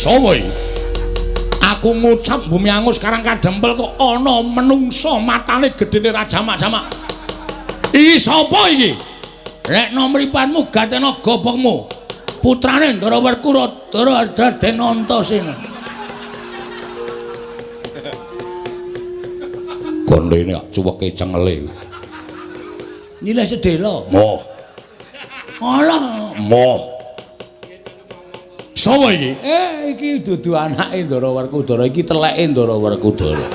Sapa iki? Aku ngucap bumi angus Karang Kadempel kok ana menungsa matane gedene ra jamak-jamak. Iki sapa iki? Lekno mripatmu gatena gobokmu. Putrane Ndara Werkudara Raden Antasena. Gondene cuweke cengele. Nyilih sedhela. Moh. Alah, moh. Sapa iki? Iki dudu anake Ndara Werkudara, iki teleke Ndara Werkudara.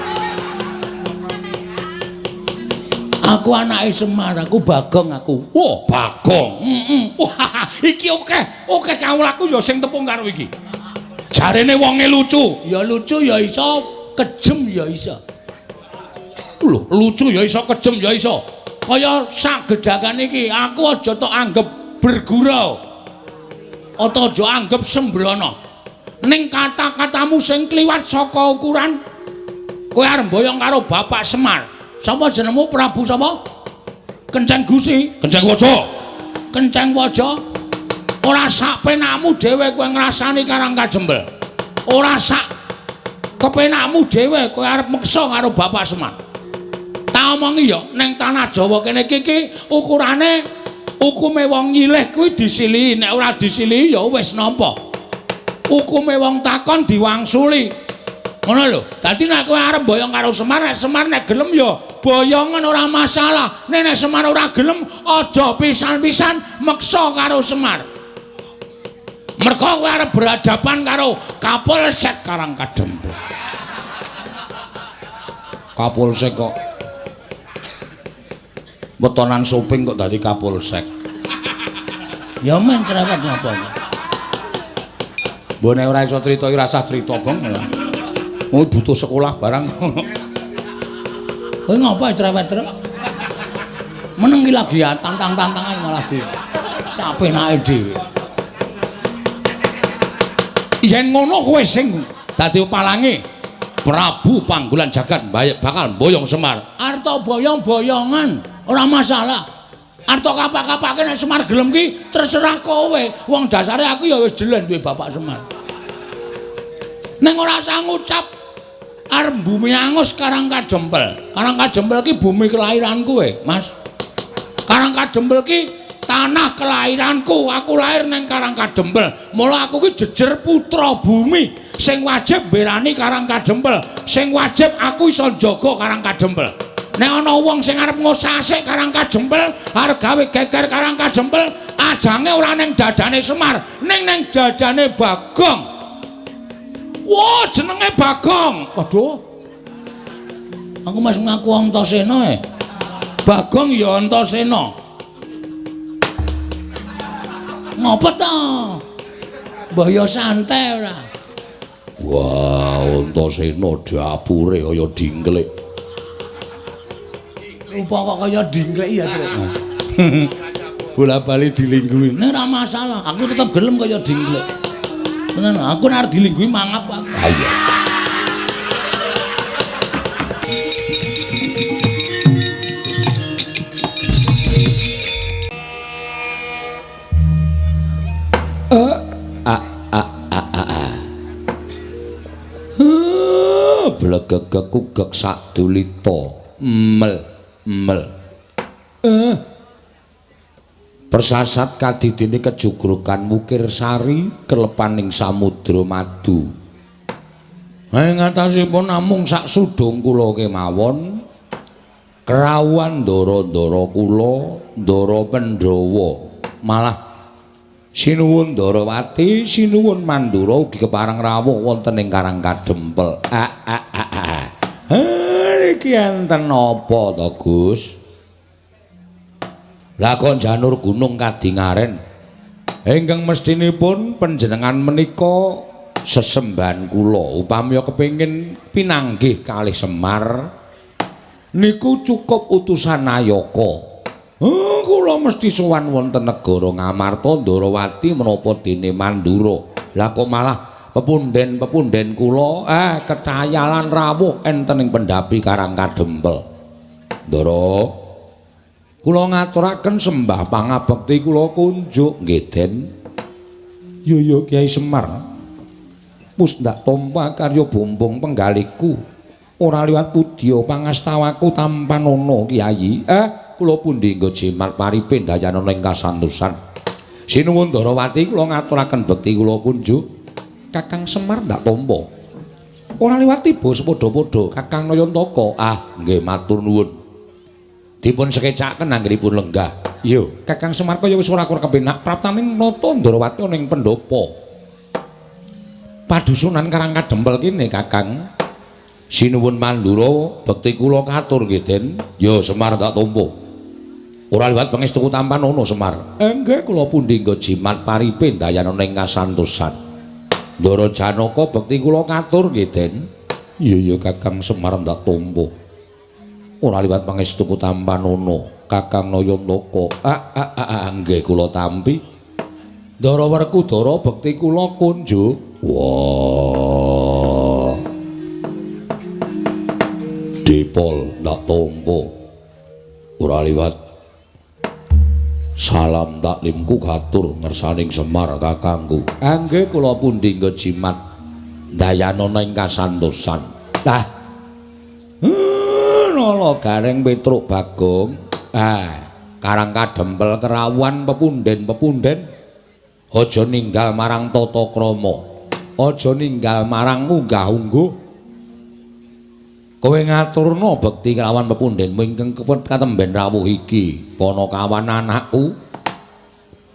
Aku anake Semar, aku Bagong aku. Wah, Bagong. Heeh. Wah, iki akeh kawulaku ya sing tepung karo iki. Jarene wonge lucu. Ya lucu ya iso, kejem ya iso. Lho, lucu ya iso, kejem ya iso. Kaya sak gedhakan iki, aku aja tok anggep bergurau. Ata aja anggep sembrono. Ning kata-katamu sing kliwat saka ukuran kowe arep mboyong karo Bapak Semar. Sapa jenengmu Prabu sapa? Kenceng Gusi, Kenceng Waja. Kenceng Waja. Ora sak penakmu dhewe kowe ngrasani Karang Kajembel. Ora sak kepenakmu dhewe kowe arep meksa karo Bapak Semar. Tak omongi ya, ning tanah Jawa kene iki ukurane hukume wong nyilih kuwi disilihi, nek ora disilihi ya wis nampa. Hukume wong takon diwangsuli. Ngono lho. Dadi nek kowe arep boyong karo Semar, nek Semar nek gelem ya boyongen ora masalah. Nek nek Semar ora gelem aja pisan-pisan meksa karo Semar. Mergo kowe arep berhadapan karo Kapolsek Karang Kadempel. Kapolsek kok wetonan soping kok dadi Kapolsek. Ya men cerewet napa. Mbok nek ora iso crita iki rasah crita, Gong. Oh, butuh sekolah barang. Kowe ngapa cerewet truk? Meneng iki lagi tantang-tantangan malah di sapenake dhewe. Yen ngono kowe sing dadi palange Prabu Panggulan Jagat bakal mboyong Semar. Arta boyong-boyongan ora masalah. Arta kapak-kapake nek Semar gelem ki terserah kowe. Wong dasare aku ya wis jelen duwe Bapak Semar. Ning ora usah ngucap arep bumi angus Karang Kadempel. Karang Kadempel ki bumi kelahiranku kowe, Mas. Karang Kadempel ki tanah kelahiranku. Aku lahir ning Karang Kadempel. Mula aku ki jejer putra bumi sing wajib mbelani Karang Kadempel. Sing wajib aku iso njaga Karang Kadempel. Nek ana wong sing arep ngosasik Karang Kadempel, arep gawe geger Karang Kadempel, ajange ora ning dadane Semar, ning ning dadane Bagong. Wah, jenenge Bagong. Waduh. Aku masih ngaku Antasena e. Bagong ya Antasena. Ngopo to? Mbah ya santai ora. Wah, Antasena dapure kaya dingklik. Rupa kok kaya dingklik ya, Tru. Bola-bali dilingguhi. Nek ora masalah, aku tetep gelem kaya dingklik. Tenan, aku nek arep dilingguhi mangap aku. Ha iya. A a a a a. Blegegek kugek sadulita. Mel mel. Persasat kadidine kejugrukan Wukir Sari kelepaning samudra madu. Ing atasipun namung sak sudung kula kemawon krawuhan ndara-ndara kula, Ndara Pandhawa, malah sinuwun Ndarawati, sinuwun Mandura ugi kepareng rawuh wonten ing Karang Kadempel. A a a a. Niki enten napa to, Gus? Lah kok janur gunung kadingaren ingkang mestinipun panjenengan menika sesembahan kula upami kepengin pinanggih kalih Semar niku cukup utusan Nayaka. Kula mesti sowan wonten negara Ngamarta Ndarawati menapa dene Mandura. Lah kok malah pepunden-pepunden kula ketayalan rawuh enten ing pendhapi Karang Kadempel. Ndara, kula ngaturaken sembah pangabekti kula kunjuk nggih Den. Yo yo Kyai Semar. Pus ndak tampa karya bombong penggaliku. Ora liwat pudya pangastawaku tampanana Kyai. Kula pundi nggo jimat paripe ndayanana ing kasantosan. Sinuwun Ndarawati kula ngaturaken bekti kula kunjuk. Kakang Semar ndak tampa. Ora liwat tiba sepadha-padha Kakang Nayantaka. Ah, nggih matur nuwun. Dipun sekecaken anggenipun lenggah. Iya, Kakang Semar kaya wis ora kurang kepenak praptaning nata Ndarawati ana ing pendhapa. Padusunan Karang Kadempel kene Kakang. Sinuwun Mandura bekti kula katur nggih Den. Ya Semar tak tampa. Ora liwat pangestuku tampanana Semar. Nggih kula pundi nggo jimat paripe ndayanana ing kasantosan. Ndara Janaka bekti kula katur nggih Den. Iya ya Kakang Semar ndak tampa. Ora liwat pangestuku tampanana Kakang Nayantaka. Ah nggih kula tampi. Ndara Werkudara bekti kula kunjuk. Wah. Dipol ndak tampa. Ora liwat salam taklimku katur ngersaning Semar kakangku. Nggih kula pundi nggo jimat ndayanana ing kasantosan. Lah. Nala Gareng Petruk Bagong. Ah, Karang Kadempel kerawuhan pepunden-pepunden. Aja ninggal marang tata krama. Aja ninggal marang unggah-ungguh. Kowe ngaturna bekti kelawan pepundenmu ingkang katemben rawuh iki. Panakawan anakku.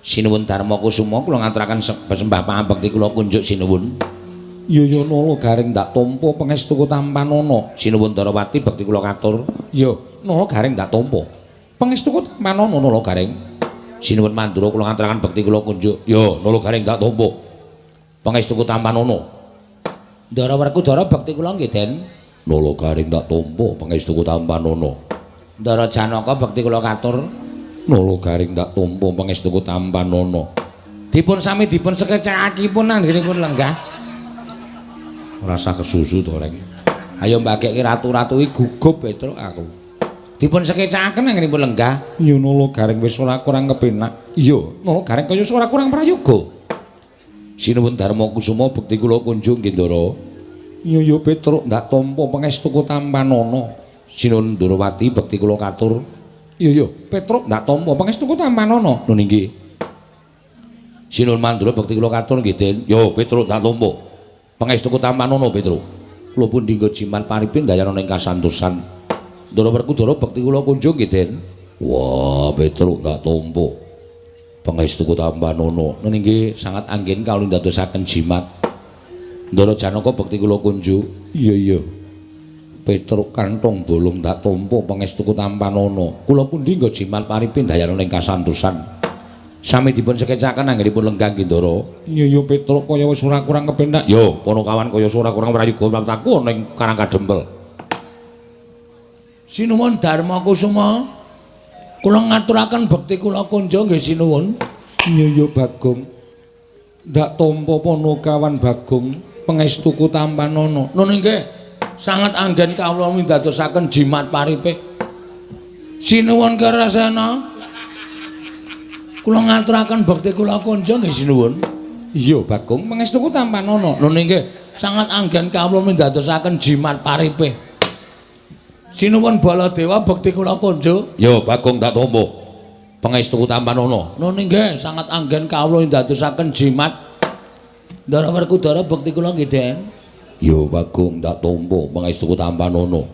Sinuwun Darma Kusuma kula ngaturaken sembah pangabekti kula kunjuk sinuwun. Iya ya Nala Gareng ndak tampa pangestuku tampanana. Sinuwun Ndarawati bekti kula katur. Iya, Nala Gareng ndak tampa. Pangestuku tampanana Nala Gareng. Sinuwun Mandura kula ngaturaken bekti kula kunjuk. Iya, Nala Gareng ndak tampa. Pangestuku tampanana. Ndara Werkudara bekti kula nggih Den. Nala Gareng ndak tampa pangestuku tampanana. Ndara Janaka bekti kula katur. Nala Gareng ndak tampa pangestuku tampanana. Dipun sami dipun sekecakipun anggenipun lenggah. Ora usah kesusu to, Reng. Ayo mbagekke ratu-ratu iki gugup Petruk aku. Dipun sekecakaken anggenipun lenggah. Iya Nala Gareng wis ora kurang kepenak. Iya, Nala Gareng kaya ora kurang prayoga. Sinuwun Darma Kusuma bekti kula kunjung nggih Ndara. Iya ya Petruk ndak tampa pangestuku tampanana. Sinuwun Ndarawati bekti kula katur. Iya ya Petruk ndak tampa pangestuku tampanana. Nun inggih. Sinuwun Mandura bekti kula katur nggih Den. Ya Petruk ndak tampa. Pangestuku tampanana Petruk. Kula pundi nggo jimat paripe ndayanana ing kasantosan. Ndara Werkudara bekti kula kunjung nggih Den. Wah Petruk ndak tampa. Pangestuku tampanana. Nun inggih sangat anggen kawula ndadosaken jimat. Ndara Janaka bekti kula kunjuk. Iya iya. Petruk kantong bolong ndak tampa pangestuku tampanana. Kula pundi nggo jimat paripe ndayanana ing kasantosan. Sami dipun sekecaken anggenipun lenggah nggih Ndara. Iya iya Petruk kaya wis ora kurang kepenak. Yo, Panakawan kaya ora kurang prayoga praptaku ana ing Karang Kadempel. Sinuwun Darma Kusuma. Kula ngaturaken bekti kula kunjung nggih sinuwun. Iya iya Bagong. Ndak tampa Panakawan Bagong pangestuku tampanana. Nun inggih, sangat anggen kawula windadosaken jimat paripe. Sinuwun Kerasena. Kula ngaturaken bekti kula kunjung nggih sinuwun. Iya Bagong, pangestuku tampanana. Nun inggih, sangat anggen kawula windadosaken jimat paripe. Sinuwun Baladewa bekti kula kunjung. Ya Bagong tak tampa. Pangestuku tampanana. Nun inggih, sangat anggen kawula ndadosaken jimat. Ndara Werkudara bekti kula nggih Den. Ya Bagong tak tampa pangestuku tampanana.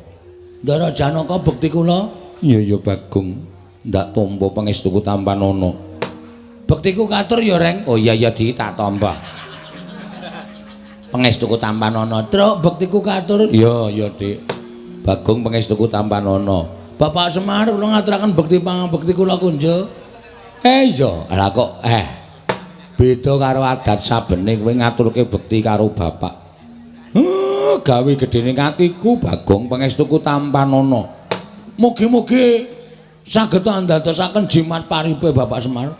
Ndara Janaka bekti kula. Iya ya Bagong ndak tampa pangestuku tampanana. Bektiku katur ya Reng. Oh iya iya Di tak tampa. Pangestuku tampanana. Truk bektiku katur. Iya iya Dik. Bagong pangestuku tampanana. Bapak Semar kula ngaturaken bekti pangabekti kula kunjuk. Iya, lah kok beda karo adat sabene kowe ngaturke bekti karo bapak. Gawe gedene atiku Bagong pangestuku tampanana. Mugi-mugi saged andadosaken jimat paripe Bapak Semar.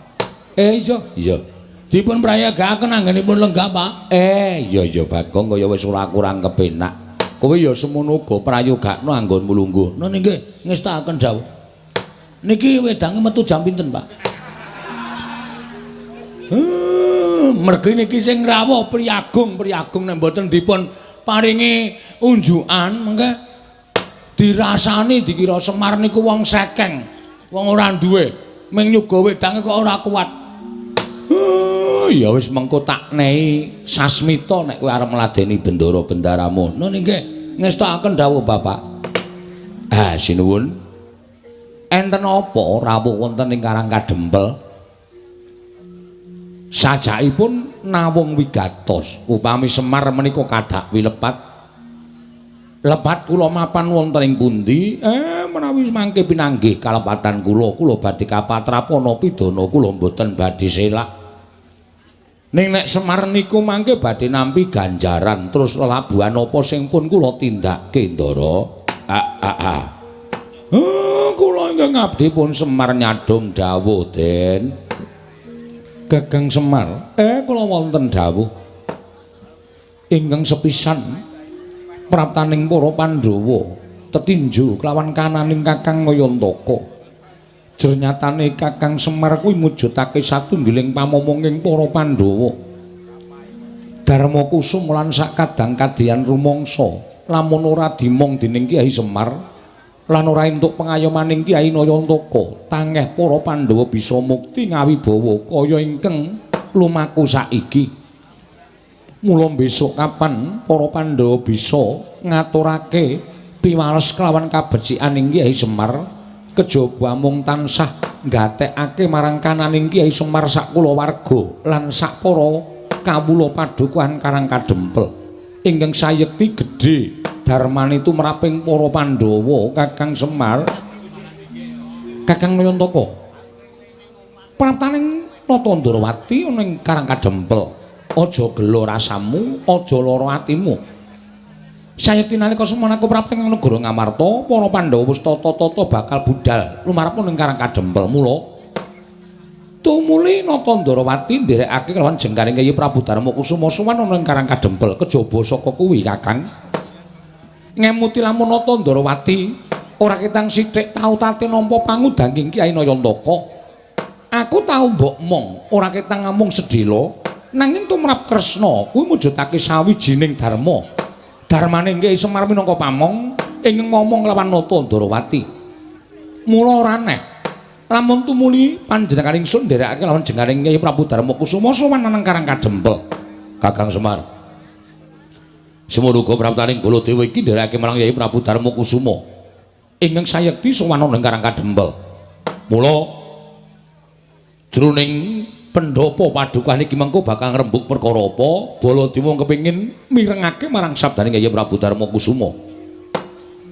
Iya, iya. Dipun prayogakaken anggenipun lenggah, Pak. Iya iya Bagong kaya wis ora kurang kepenak. Kowe ya semono uga prayogakno anggonmu lungguh. Nun inggih, ngestakaken dawuh. Niki wedange metu jam pinten, Pak? Mergi niki sing rawuh priyagung-priyagung nek mboten dipun paringi unjukan mengke dirasani dikira Semar niku wong sekeng, wong ora duwe, ming nyuga wedange kok ora kuat. Ya wis mengko tak nehi sasmita nek kowe arep ngladeni bendara bendaramu. Nun inggih, ngestokaken dawuh Bapak. Ah, sinuwun. Enten apa rawuh wonten ing Karang Kadempel? Sajakipun nawung wigatos, upami Semar menika kadak wilepat. Lepat kula mapan wonten ing pundi? Menawi mangke pinanggih kalepatan kula, kula badhe kapatrapana pidana kula mboten badhe selak. Ning nek Semar niku mangke badhe nampi ganjaran terus lelabuhan apa sing pun kula tindakke, Ndara? Ah ah ah. Kula ingkang abdi pun Semar nyadhong dawuh, Den. Gagang Semar, kula wonten dawuh. Ingkang sepisan praptaning para Pandhawa tetinju kelawan kananing Kakang Nayantaka. Jernyatane Kakang Semar kuwi mujudake satunggiling pamomonging para Pandhawa. Darma Kusuma lan sakadang kadiyan rumangsa lamun ora dimong dening Kyai Semar lan ora entuk pengayomaning Kyai Nayantaka, tangeh para Pandhawa bisa mukti ngawibawa kaya ingkang lumaku saiki. Mula besok kapan para Pandhawa bisa ngaturake piwales kelawan kabecikan Kyai Semar, kejaba amung tansah nggatekake marang kananing Kyai Semar sak kulawarga lan sak para kawula padukuhan Karang Kadempel. Ingkang sayekti gedhe dharmane tumraping para Pandhawa Kakang Semar, Kakang Nayantaka. Praptaning Nata Ndrawati ana ing Karang Kadempel. Aja gela rasamu, aja lara atimu. Sayekti nalika semana aku prapti ing negara Ngamarta, para Pandhawa wis tata-tata bakal budal lumarep ning Karang Kadempel. Mula tumuli Nata Ndrawati nderekake kelawan jengkaring Kyai Prabu Darma Kusuma sowan ana ing Karang Kadempel. Kejaba saka kuwi Kakang ngemuti lamun Nata Ndrawati ora ketang sithik tau tate nampa pangudanging Kyai Nayantaka. Aku tau mbok mong ora ketang amung sedhela, nanging tumrap Kresna kuwi mujudake sawijining dharma. Dharmane Kyai Semar minangka pamong ingkang ngomong lawan Nata Ndrawati. Mula ora aneh lamun tumuli panjenengan ingsun nderekake lawan jengkaring Kyai Prabu Darma Kusuma sowan nang Karang Kadempel. Kakang Semar, semono uga praptaning Baladewa iki nderekake marang Kyai Prabu Darma Kusuma ingkang sayekti sowan nang Karang Kadempel. Mula jroning pendhapa padukuhan iki mengko bakal ngrembug perkara apa, Baladewa kepengin mirengake marang sabdane Kyai Prabu Darma Kusuma.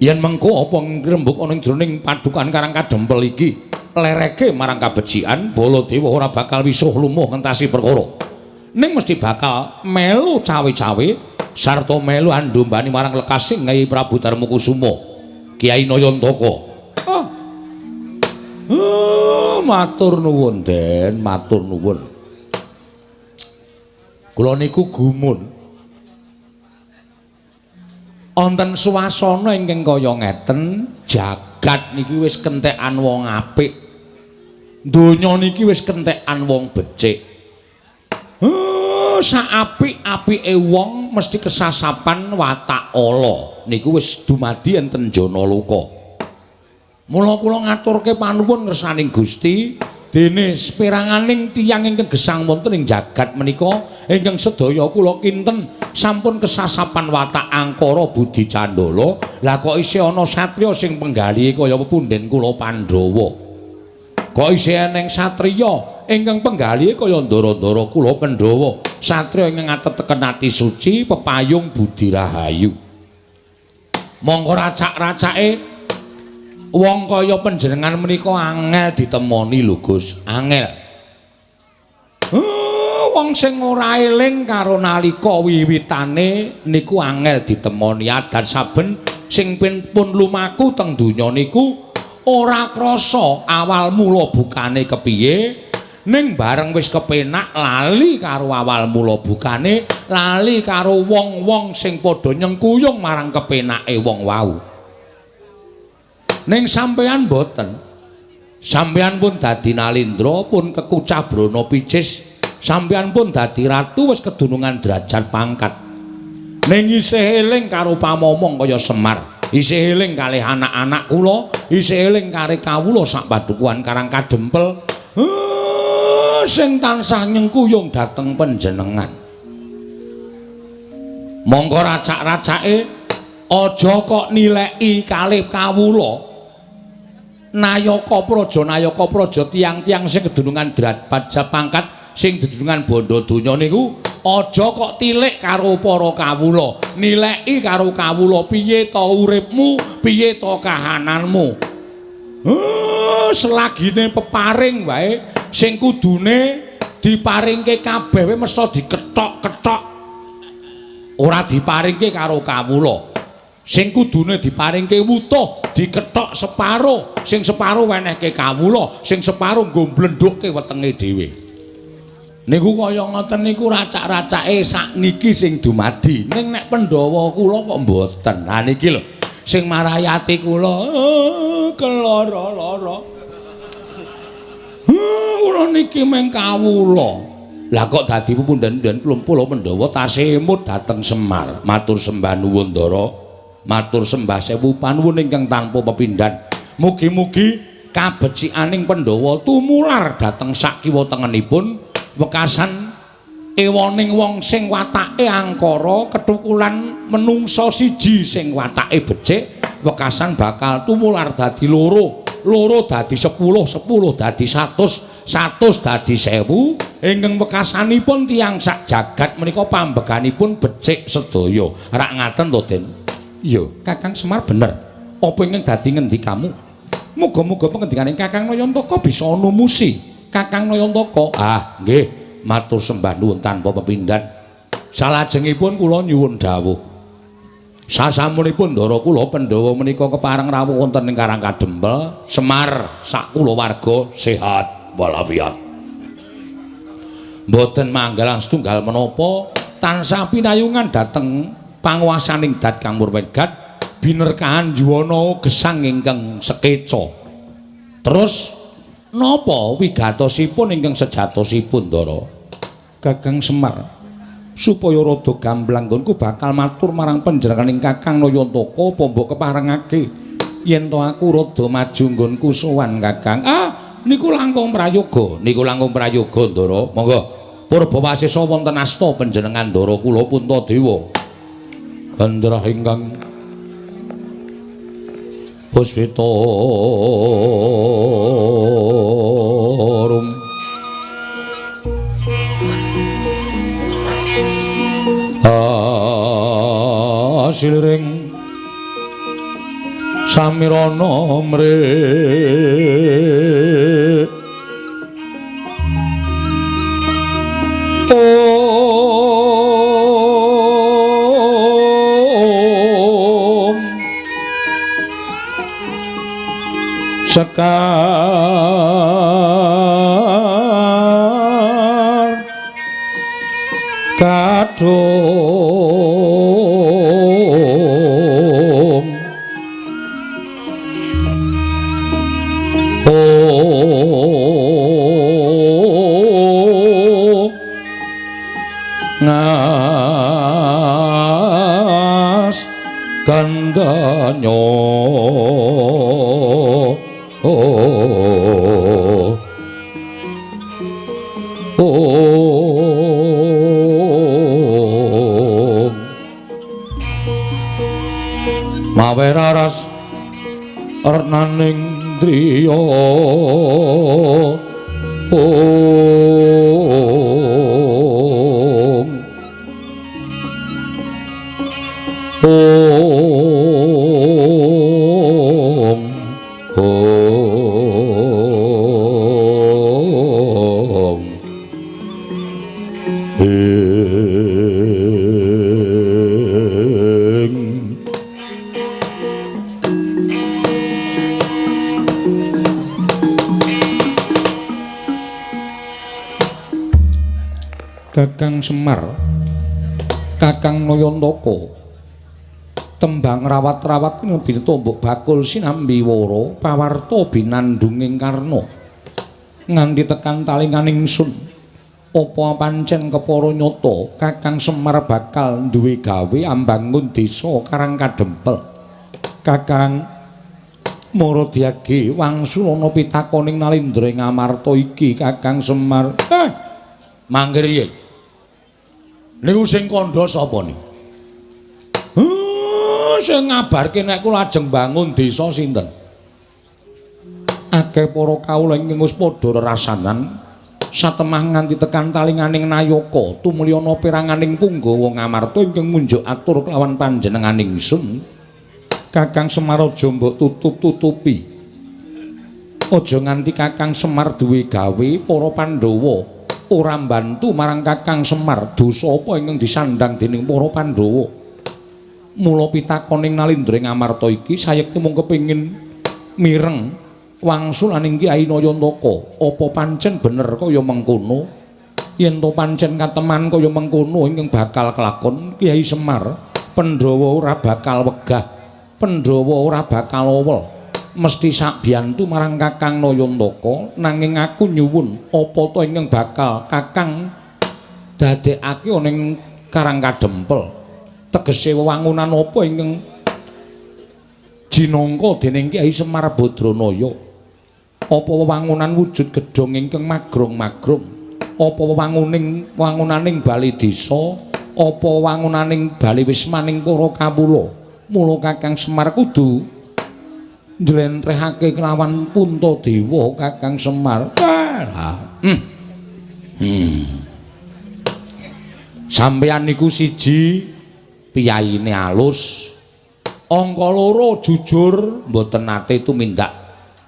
Yen mengko apa ngrembug ana ing jroning padukuhan Karang Kadempel iki lereke marang kabecikan, Baladewa ora bakal wisuh lumuh ngentasi perkara. Ning mesti bakal melu cawe-cawe sarta melu andombani marang lekasing Kyai Prabu Darma Kusuma, Kyai Nayantaka. Ah. Matur nuwun, Den, matur nuwun. Kula niku gumun. Wonten swasana ingkang kaya ngeten, jagat niki wis kentekan wong apik. Donya niki wis kentekan wong becik. Sak apik-apike wong mesti kesasapan watak ala. Niku wis dumadi enten jana loka. Mula kula ngaturke panuwun ngersaning Gusti, dene seperanganing tiyang ingkang gesang wonten ing jagat menika ingkang sedaya kula kinten sampun kesasapan watak angkara budi candala. Lah kok isih ana satriya sing penggalihe kaya pepunden kula Pandhawa. Kok isih eneng satriya ingkang penggalihe kaya ndara-ndara kula Pandhawa, satriya ingkang ateteken ati suci pepayung budi rahayu. Mongko racak-racake wong kaya panjenengan menika angel ditemoni lho Gus, angel. Wong sing ora eling karo nalika wiwitane niku angel ditemoni. Adan saben sing pun lumaku teng donya niku ora krasa awal mula bukane kepiye, ning bareng wis kepenak lali karo awal mula bukane, lali karo wong-wong sing padha nyengkuyung marang kepenake wong wau. Ning sampeyan mboten. Sampeyan pun dadi nalindra, pun kekucah brana picis. Sampeyan pun dadi ratu wis kedunungan derajat pangkat. Ning isih eling karo pamomong kaya Semar, isih eling kalih anak-anak kula, isih eling karo kawula sak padukuhan Karang Kadempel. Sing tansah nyengkuyung dhateng panjenengan. Mongko racak-racake aja kok nileki kalih kawula. Nayaka praja, nayaka praja tiyang-tiyang sing kedunungan derajat pangkat, sing dedunungan bondo donya niku aja kok tilik karo para kawula, nileki karo kawula piye to uripmu, piye to kahananmu. Selagine peparing wae sing kudune diparingke kabeh wae mesti dikethok-kethok. Ora diparingke karo kawula. Sing kudune diparingke wutuh dikethok separo, sing separo wenehke kawula, sing separo nggo mblendhukke wetenge dhewe. Niku kaya ngoten niku racak-racake sakniki sing dumadi. Ning nek Pandhawa kula kok mboten. Ha niki lho sing marai ati kula keloro-loro. Kula niki mung kawula. Lah kok dadi pepundhen-pundhen klumpul Pandhawa tasih emut dhateng Semar. Matur sembah nuwun Ndara. Matur sembah sewu panuwun ingkang tanpa pepindhan. Mugi-mugi kabecikaning Pandhawa tumular dhateng sak kiwa tengenipun. Wekasan ewoning wong sing watake angkara kethukulan menungsa siji sing watake becik, wekasan bakal tumular dadi loro, loro dadi 10, 10 dadi 100, 100 dadi 1000. Ingkang wekasanipun tiyang sak jagat menika pambeganipun becik sedaya. Rak ngaten to, Den? Iya, Kakang Semar bener. Apa ingkang dadi ngendikamu? Muga-muga pengendikaning Kakang Nayantaka bisa numusi. Kakang Nayantaka, ah nggih, matur sembah nuwun tanpa pepindhan. Salajengipun kula nyuwun dawuh. Sasampunipun ndara kula Pandhawa menika kepareng rawuh wonten ing Karang Kadempel, Semar sak kulawarga sehat walafiat. Mboten manggalan setunggal menapa tansah pinayungan dhateng panguwasaning Dat Kang Murwedgat binerkahan yuwana gesang ingkang sekeca. Terus napa wigatosipun ingkang sejatosipun, Ndara? Kakang Semar, supaya rada gamblang nggonku bakal matur marang panjenenganing Kakang Nayantaka apa mbok keparengake yen to aku rada maju nggonku sowan Kakang. Ah, niku langkung prayoga, niku langkung prayoga, Ndara. Monggo purbawasesa wonten asta panjenengan Ndara kula Puntadewa. Gandrah ingkang Puswita rum asiliring samirana mre om sekar kadung oh ngas gandanyo oh oh mawe raras renaning driya om om om ing Kakang Semar, Kakang Nayantaka, tembang rawat-rawat bineta mbok bakul sinambi wara pawarta binandunging karna nganti tekan talingan ingsun. Apa pancen kepara nyata Kakang Semar bakal duwe gawe ambangun desa Karang Kadempel? Kakang Maradiage wangsulana pitakoning Nalindra ing Amarta iki Kakang Semar. Mangke riyin. Niku sing kandha sapa niku? Sing ngabarke nek kula ajeng bangun desa sinten? Akeh para kawula ingkang wis padha rerasanan satemah nganti tekan talinganing nayaka tumliyana peranganing punggawa Ngamarta ingkang munjuk atur kelawan panjenenganing sun. Kakang Semar aja mbok tutup-tutupi. Aja nganti Kakang Semar duwe gawe para Pandhawa ora mbantu marang Kakang Semar. Dosa apa ingkang disandhang dening para Pandhawa? Mula pitakoning Nalindra ing Amarta iki sayekti mung kepengin mireng wangsulaning Kyai Nayantaka. Apa pancen bener kaya mengkono? Yen to pancen kateman kaya mengkono ingkang bakal kelakon Kyai Semar, Pandhawa ora bakal wegah, Pandhawa ora bakal owel, mesti sakbiyantu marang Kakang Nayantaka. Nanging aku nyuwun apa to ingkang bakal Kakang dadekake ana ing Karang Kadempel? Tegese wewangunan apa ingkang jinangka dening Kyai Semar Badranaya? Apa wewangunan wujud gedhong ingkang magrong-magrong? Apa wewangunaning bale desa? Apa wewangunaning bale wismaning para kawula? Mula Kakang Semar kudu njlentrehake kelawan Puntadewa Kakang Semar. Sampeyan niku siji piyayine alus, angka loro jujur mboten nate tumindak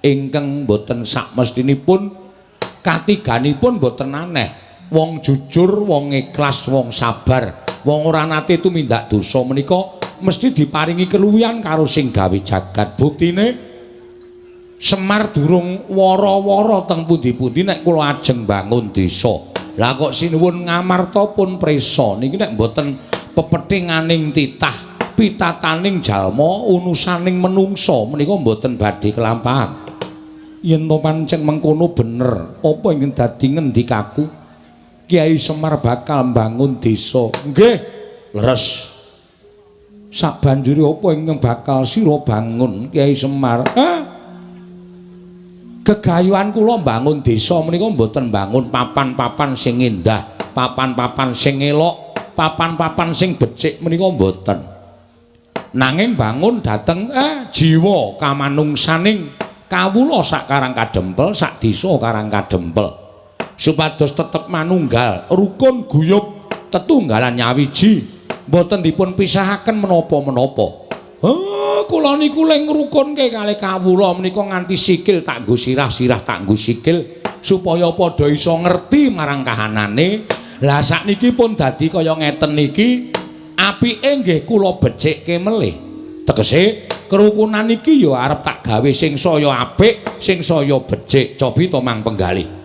ingkang mboten sakmestinipun, katiganipun mboten aneh. Wong jujur, wong ikhlas, wong sabar, wong ora nate tumindak dosa menika mesti diparingi keluwihan karo sing gawe jagat. Buktine Semar durung wara-wara teng pundi-pundi nek kula ajeng bangun desa. Lah kok sinuwun Ngamarta pun prisa niki nek mboten pepethinganing titah, pitataning jalma, unusaning menungsa menika mboten badhe kelampahan. Yen to pancen mengkono bener, apa ingkang dadi ngendikaku? Kyai Semar bakal mbangun desa. Nggih, leres. Sabanjure apa ingkang bakal sira bangun Kyai Semar? Gegayuhan kula mbangun desa menika mboten mbangun papan-papan sing endah, papan-papan sing elok, papan-papan sing becik menika mboten. Nanging bangun dhateng jiwa kamanungsaning kawula sak Karang Kadempel, sak desa Karang Kadempel. Supados tetep manunggal, rukun guyub, tetunggalan nyawiji, mboten dipun pisahaken menapa-menapa. Kula niku le ngrukunke kalih kawula menika nganti sikil tak nggo sirah, sirah tak nggo sikil supaya padha iso ngerti marang kahanane. Lah sakniki pun dadi kaya ngeten niki, apike nggih kula becikke melih. Tegese kerukunan iki ya arep tak gawe sing saya apik, sing saya becik. Cobi to Mang Penggalih.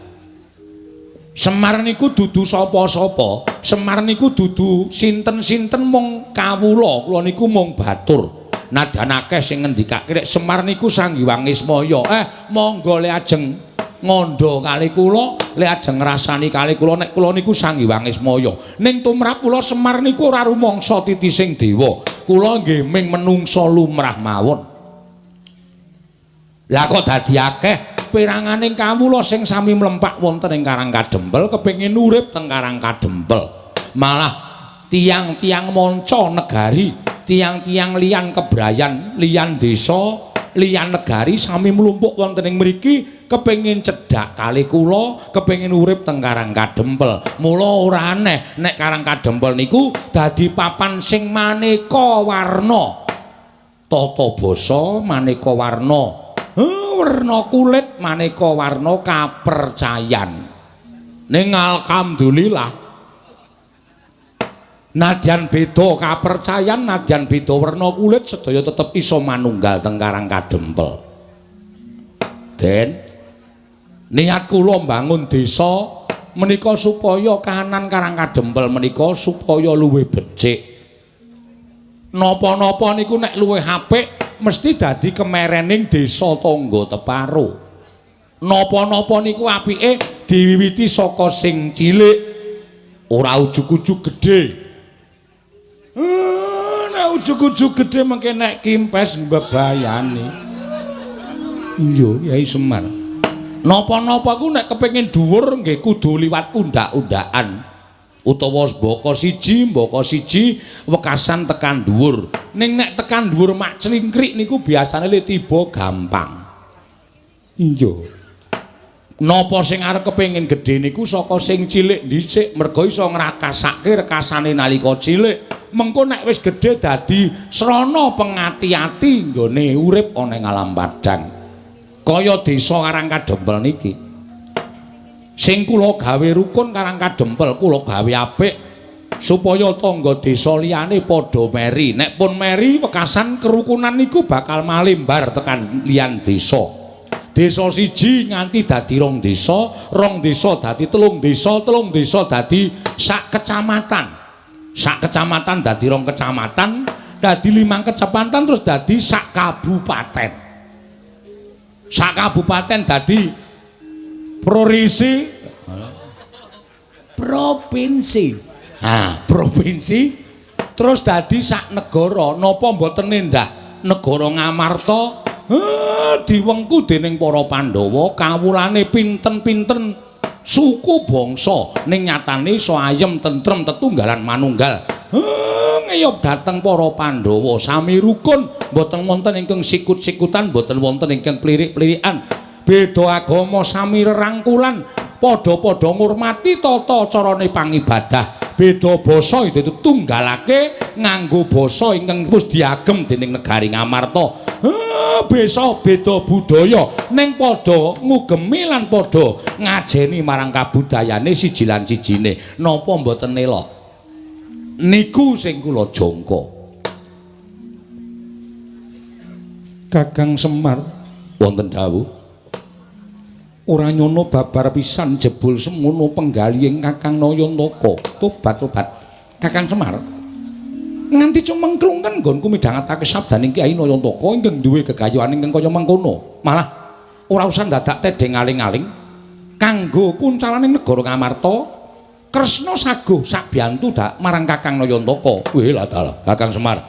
Semar niku dudu sapa-sapa, Semar niku dudu sinten-sinten mung kawula, kula niku mung batur. Nadyan akeh sing ngendikake nek Semar niku Sang Hyang Ismaya. Monggo le ajeng ngandha kali kula, le ajeng ngrasani kali kula nek kula niku Sang Hyang Ismaya. Ning tumrap kula Semar niku ora rumangsa titising dewa. Kula nggih ming menungsa lumrah mawon. Lah kok dadi akeh peranganing kawula sing sami mlempak wonten ing Karang Kadempel kepengin urip teng Karang Kadempel. Malah tiang-tiang manca negari, tiang-tiang liyan kebrayan, liyan desa, liyan negari sami mlumpuk wonten ing mriki kepengin cedhak kali kula, kepengin urip teng Karang Kadempel. Mula ora aneh nek Karang Kadempel niku dadi papan sing maneka warna. Tata basa maneka warna, werna kulit maneka warna kapercayan. Ning alhamdulillah nadyan beda kapercayan, nadyan beda werna kulit, sedaya tetep iso manunggal teng Karang Kadempel. Den, niat kula mbangun desa menika supaya kahanan Karang Kadempel menika supaya luwih becik. Napa-napa niku nek luwih apik mesti dadi kemerening desa tangga teparo. Napa-napa niku apike diwiwiti saka sing cilik. Ora ujug-ujug gedhe. Nek ujug-ujug gedhe mengke nek kimpes mbebayani. Iya, Yai Semar. Napa-napa ku nek kepengin dhuwur nggih kudu liwat undak-undakan. Utawa mbaka siji wekasan tekan dhuwur. Ning nek tekan dhuwur mak clingkrik niku biasane le tiba gampang. Iya. Napa sing arep kepengin gedhe niku saka sing cilik dhisik, merga iso ngrakasake rekasane nalika cilik. Mengko nek wis gedhe dadi srana pengati-ati nggone urip ana ing alam padhang. Kaya desa Karang Kadempel niki. Sing kula gawe rukun Karang Kadempel, kula gawe apik supaya tangga desa liyane padha meri. Nek pun meri wekasan kerukunan niku bakal malembar tekan liyan desa. Desa siji nganti dadi rong desa, rong desa dadi telung desa, telung desa dadi sak kecamatan. Sak kecamatan dadi rong kecamatan, dadi 5 kecamatan terus dadi sak kabupaten. Sak kabupaten dadi provinsi. Provinsi. Ha, provinsi terus dadi sak negara. Napa mboten endah negara Ngamarta? Diwengku dening para Pandhawa kawulane pinten-pinten suku bangsa ning nyatane iso ayem tentrem tetunggalan manunggal. Ngeyop dhateng para Pandhawa sami rukun, mboten wonten ingkang sikut-sikutan, mboten wonten ingkang plirik-plirikan. Beda agama sami rerangkulan, padha-padha ngurmati tata carane pangibadah. Beda basa itu ditunggalake nganggo basa ingkang wis diagem dening negari Ngamarta. Besa beda budaya ning padha ngugemi lan padha ngajeni marang kabudayane siji lan sijine. Napa mboten elok? Niku sing kula jangka. Kakang Semar wonten dawuh. Ora nyono babar pisan jebul semono penggalihing Kakang Nayantaka. Tobat-tobat. Kakang Semar nganti cumengklungen nggonku midhangetake sabdaning Kyai Nayantaka ingkang duwe gegayuhan ingkang kaya mengkono. Malah ora usah dadak tedheng aling-aling kanggo kuncalaning negara Ngamarta. Kresna saguh sabiyantu dak marang Kakang Nayantaka. Weh lah dalah Kakang Semar.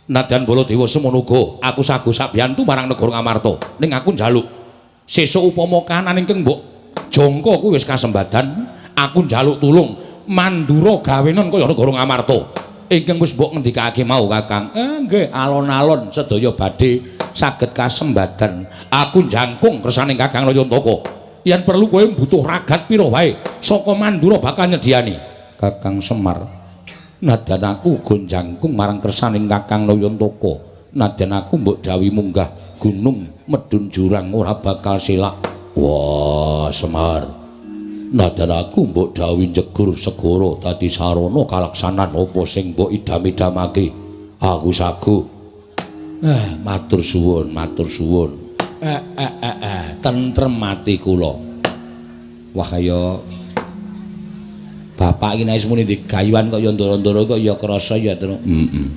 Nadyan Baladewa semono uga aku saguh sabiyantu marang negara Ngamarta. Ning aku njaluk sesuk upama kahanan ingkang mbok jangka kuwi wis kasembadan, aku njaluk tulung mandura gawenon kaya negara Ngamarta ingkang wis mbok ngendikake mau Kakang. Nggih, alon-alon sedaya badhe saged kasembadan. Aku jangkung kersane Kakang Nayantaka. Yen perlu kowe butuh ragat pira wae saka Mandura bakal nyediani. Kakang Semar, nadyan aku uga jangkung marang kersane Kakang Nayantaka. Nadyan aku mbok dawuhi munggah gunung medhun jurang ora bakal selak. Wah, Semar. Nadyan aku mbok dawuhi njegur segara dadi sarana kalaksanan apa sing mbok idam-idamake. Aku saguh. Matur suwun, matur suwun. Tentrem ati kula. Wah, kaya bapak iki nek wis muni digayuhan kok ya ndoro-ndoro kok ya krasa ya, Tru. Heeh.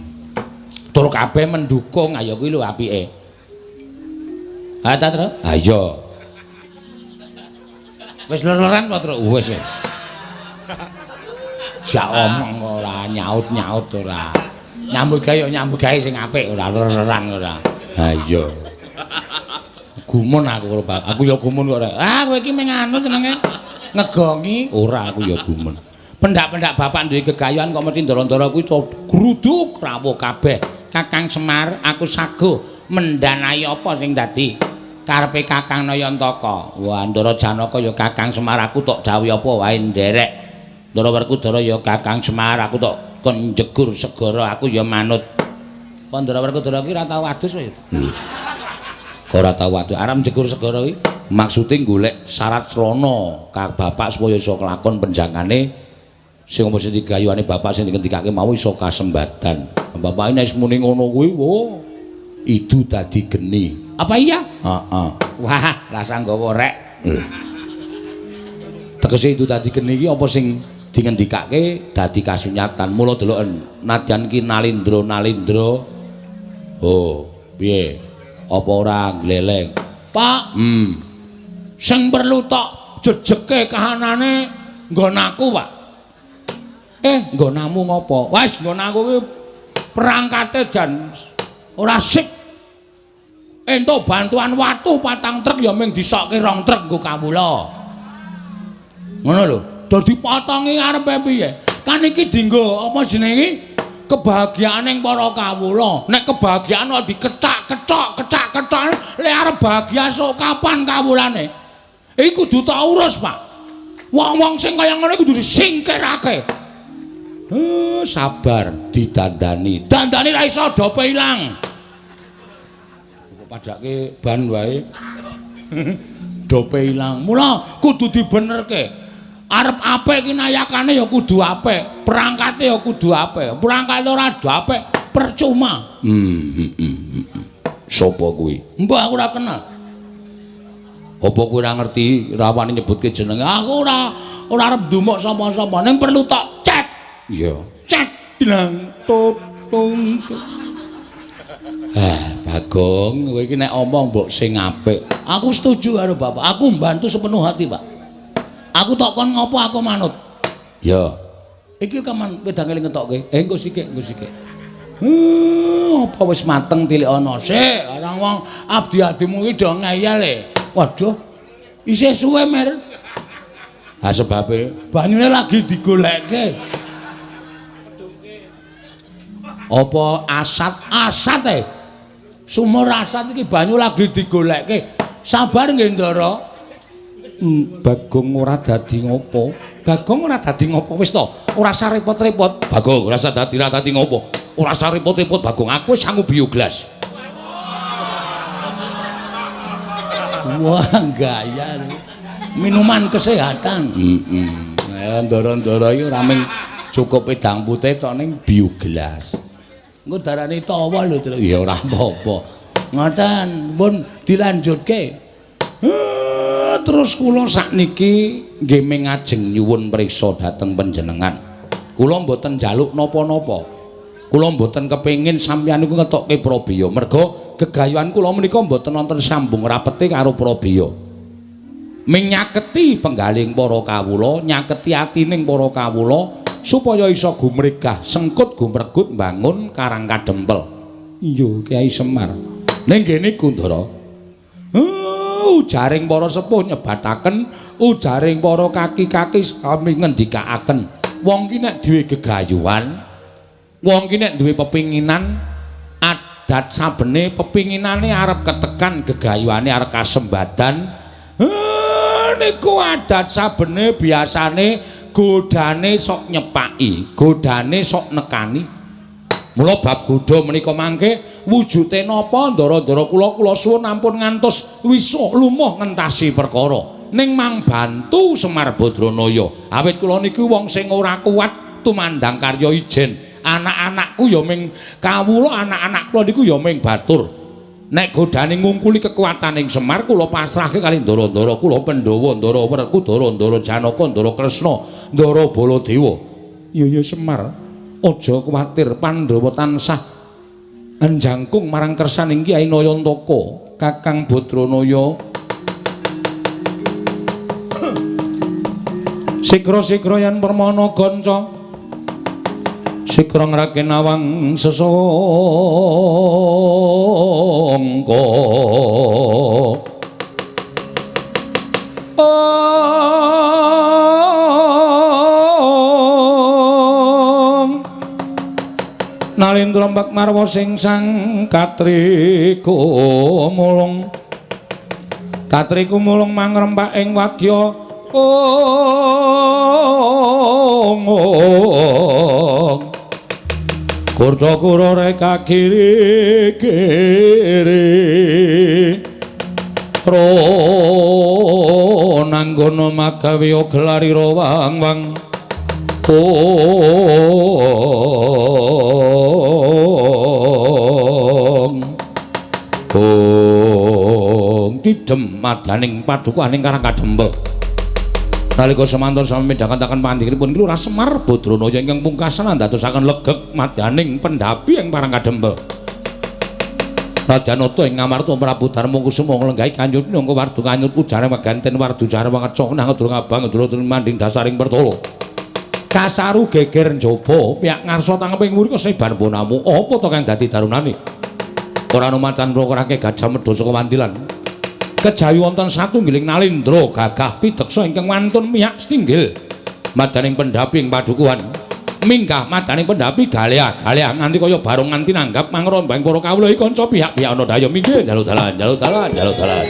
Tur kabeh mendukung, ayo kuwi lho apike. Ha ta, Tru? Ha iya. Wis ler-leran apa, Tru? Wis. Jak omong ora nyaut-nyaut ora. Nyambut gawe nyambut gawe sing apik ora ler-leran ora. Ha iya. Gumun aku karo bapak. Aku ya gumun kok ora. Ah kowe iki mung anu jenenge ngegongi. Ora, aku ya gumun. Pendak-pendak bapak duwe gegayuhan kok mesti ndara-ndara kuwi gruduk rawuh kabeh. Kakang Semar, aku saguh mendanai apa sing dadi karepe Kakang Nayantaka. Wah, Ndara Janaka ya Kakang Semar aku tok dawuhi apa wae nderek. Ndara Werkudara ya Kakang Semar aku tok kon njegur segara aku ya manut. Kok Ndara Werkudara ki ora tau adus kowe? Ora tau adus. Arep njegur segara kuwi maksude golek syarat srana ka bapak supaya iso kelakon penjangane sing apa sing digayuhane bapak sing dingendikake mau iso kasembadan. Bapak nek muni ngono kuwi, wo idu dadi geni. Apa iya? Heeh. Wah, rasa nggawa rek. Tegese idu dadi geni iki apa sing dingendikake dadi kasunyatan. Mula deloken nadyan ki nalindra-nalindra. Oh, piye? Apa ora gleleng? Pak, Sing perlu tok jejeke kahanane nggon aku, Pak. Nggonamu ngopo? Wes nggon aku ki perangkate jan ora sip. Entuk bantuan watu 4 truk ya mung disokke 2 truk nggo kawula. Ngono lho. Dadi potongi arepe piye? Kan iki dienggo apa jenenge? Kebahagiaaning para kawula. Nek kebahagiaan kok dikethak-kethok, kethak-kethok, lek arep bahagia sok kapan kawulane? Iki kudu tak urus, Pak. Wong-wong sing kaya ngono kudu disingkirake. Sabar didandani. Dandani ra iso dope ilang. Kok padake ban wae. Dope ilang. Mula kudu dibenerke. Arep apik iki nayakane ya kudu apik, perangkate ya kudu apik. Perangkate ora apik percuma. Sopo kuwi? Mbah aku ora kenal. Apa kowe ora ngerti rawani nyebutke jenenge? Aku ora arep ndumuk sapa-sapa, ning perlu tok cek. Iya, cek dlang tutung. Ah, Bagong, kowe iki nek omong mbok sing apik. Aku setuju karo Bapak. Aku mbantu sepenuh hati, Pak. Aku tok kon ngopo aku manut. Ya. Iki kaman wedange ngetokke. Engko sikik, engko sikik. Apa wis mateng tilik ana sik. Orang wong abdi-abdimu iki do ngeyel e. Waduh. Isih suwe, Mer. Ha sebabe banyune lagi digolekke. Apa asat? Asat e. Sumur asat iki banyu lagi digolekke. Sabar nggih, Ndara. Bagong ora dadi ngopo. Bagong ora dadi ngopo wis to. Ora usah repot-repot. Bagong ora usah dadi ora dadi ngopo. Ora usah repot-repot Bagong. Aku wis sangu bioglas. Wah, gaya. Minuman kesehatan. Heeh. Ndara-ndara iki ora mung cukup wedang putih tok ning bioglas. Engko darane tawa lho, Tru. Ya ora apa-apa. Ngoten, pun dilanjutke. Terus kula sakniki nggih mengajeng nyuwun priksa dhateng panjenengan. Kula mboten njaluk napa-napa. Kula mboten kepengin sampeyan niku ngetokke prabeya. Merga gegayuhan kula menika mboten wonten sambung rapete karo prabeya. Menyaketi penggaling para kawula, nyaketi atining para kawula supaya iso gumregah, sengkut gumregut mbangun Karang Kadempel. Iya, Kyai Semar. Ning kene Kundara. Ujaring para sepuh nyebataken, ujaring para kaki-kaki sami ngendikaaken. Wong ki nek duwe gegayuhan, wong ki nek duwe pepinginan, adat sabene pepinginane arep ketekan, gegayuhane arep kasembadan. Niku adat sabene biasane godane sok nyepaki, godane sok nekani. Mula bab godha menika mangke wujude napa ndara-ndara kula kula suwun ampun ngantos wisuh lumuh ngentasi perkara. Ning mang bantu Semar Badranaya. Awit kula niku wong sing ora kuat tumandang karya ijen. Anak-anakku ya ming kawula, anak-anak kula niku ya ming batur. Nek godane ngungkuli kekuataning Semar kula pasrahke kali ndara-ndara kula Pandhawa, Ndara Werkudara, Ndara Janaka, Ndara Kresna, Ndara Baladewa. Iya ya Semar. Aja kuwatir, Pandhawa tansah njangkung marang kersaning Kyai Nayantaka, Kakang Badranaya. Sikra-sikra yen permana ganca, sikra ngraken awang sesangka. Nalindra mbak marwa sing sang katriku mulung, katriku mulung mangrempak ing wadya ong. Kurta kura reka kiri kiri ro nanggono magawe gelarira wang wang. Ong tidem madaning padukaning Karang Kadempel. Nalika semanten sami midhangetaken pangandikanipun Lurah Semar Badranaya ingkang pungkasan andadosaken legeg madaning pendhapi ing Karang Kadempel. Radyanata ing Ngamarta Prabu Darma Kusuma nglenggahi kanjut minangka wardu kanyut ujare maganten wardu jare wangeca nang ngedurung abang ngedurung manding dasaring pertala. Kasaru geger njaba, piyak ngarsa tangeping wuri kesebar bonamu. Apa to kang dadi darunane? Ora ana macan mrokorake Gajah Mada saka wandilan. Kejawi wonten satunggiling nalindra gagah pideksa ingkang wantun miyak setinggil madaning pendhapi ing padukuhan. Minggah madaning pendhapi galeah-galeah nganti kaya barong nganti nanggap mangrombang para kawula iki kanca pihak-pihak ana daya minggir njaluk dalan njaluk dalan njaluk dalan.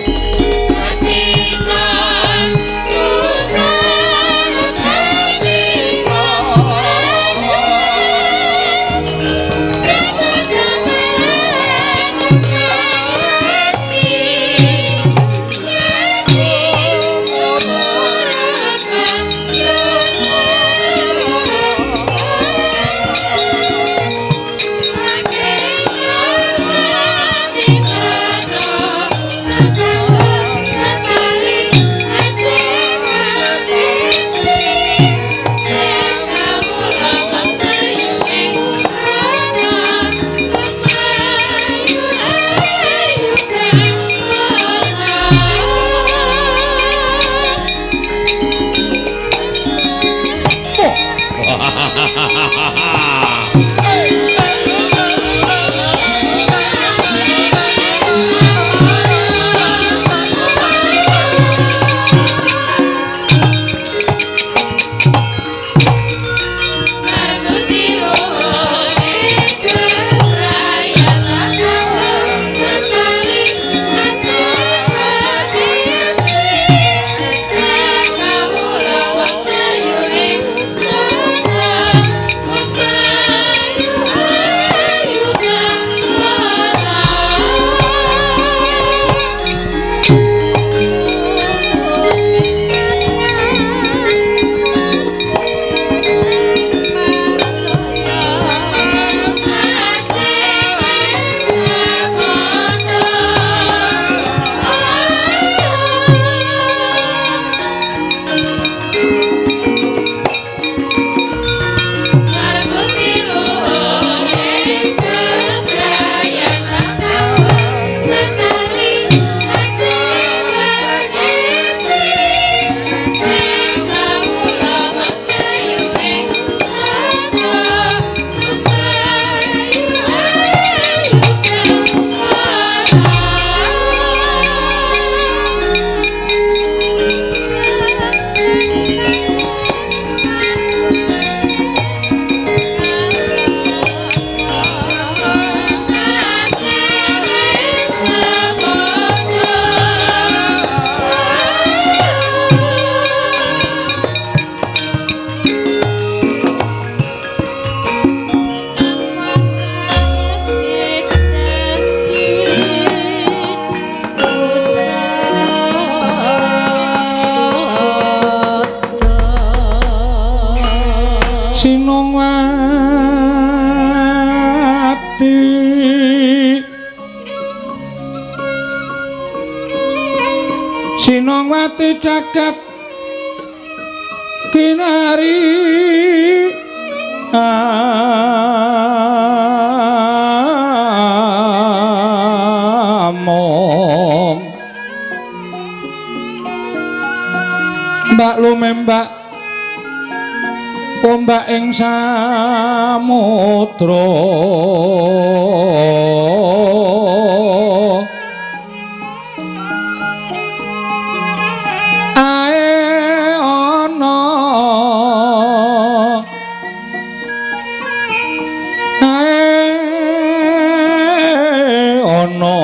Sinongwati jagat kinari among mbak lumembak ombak ing samudra ae ana ae ana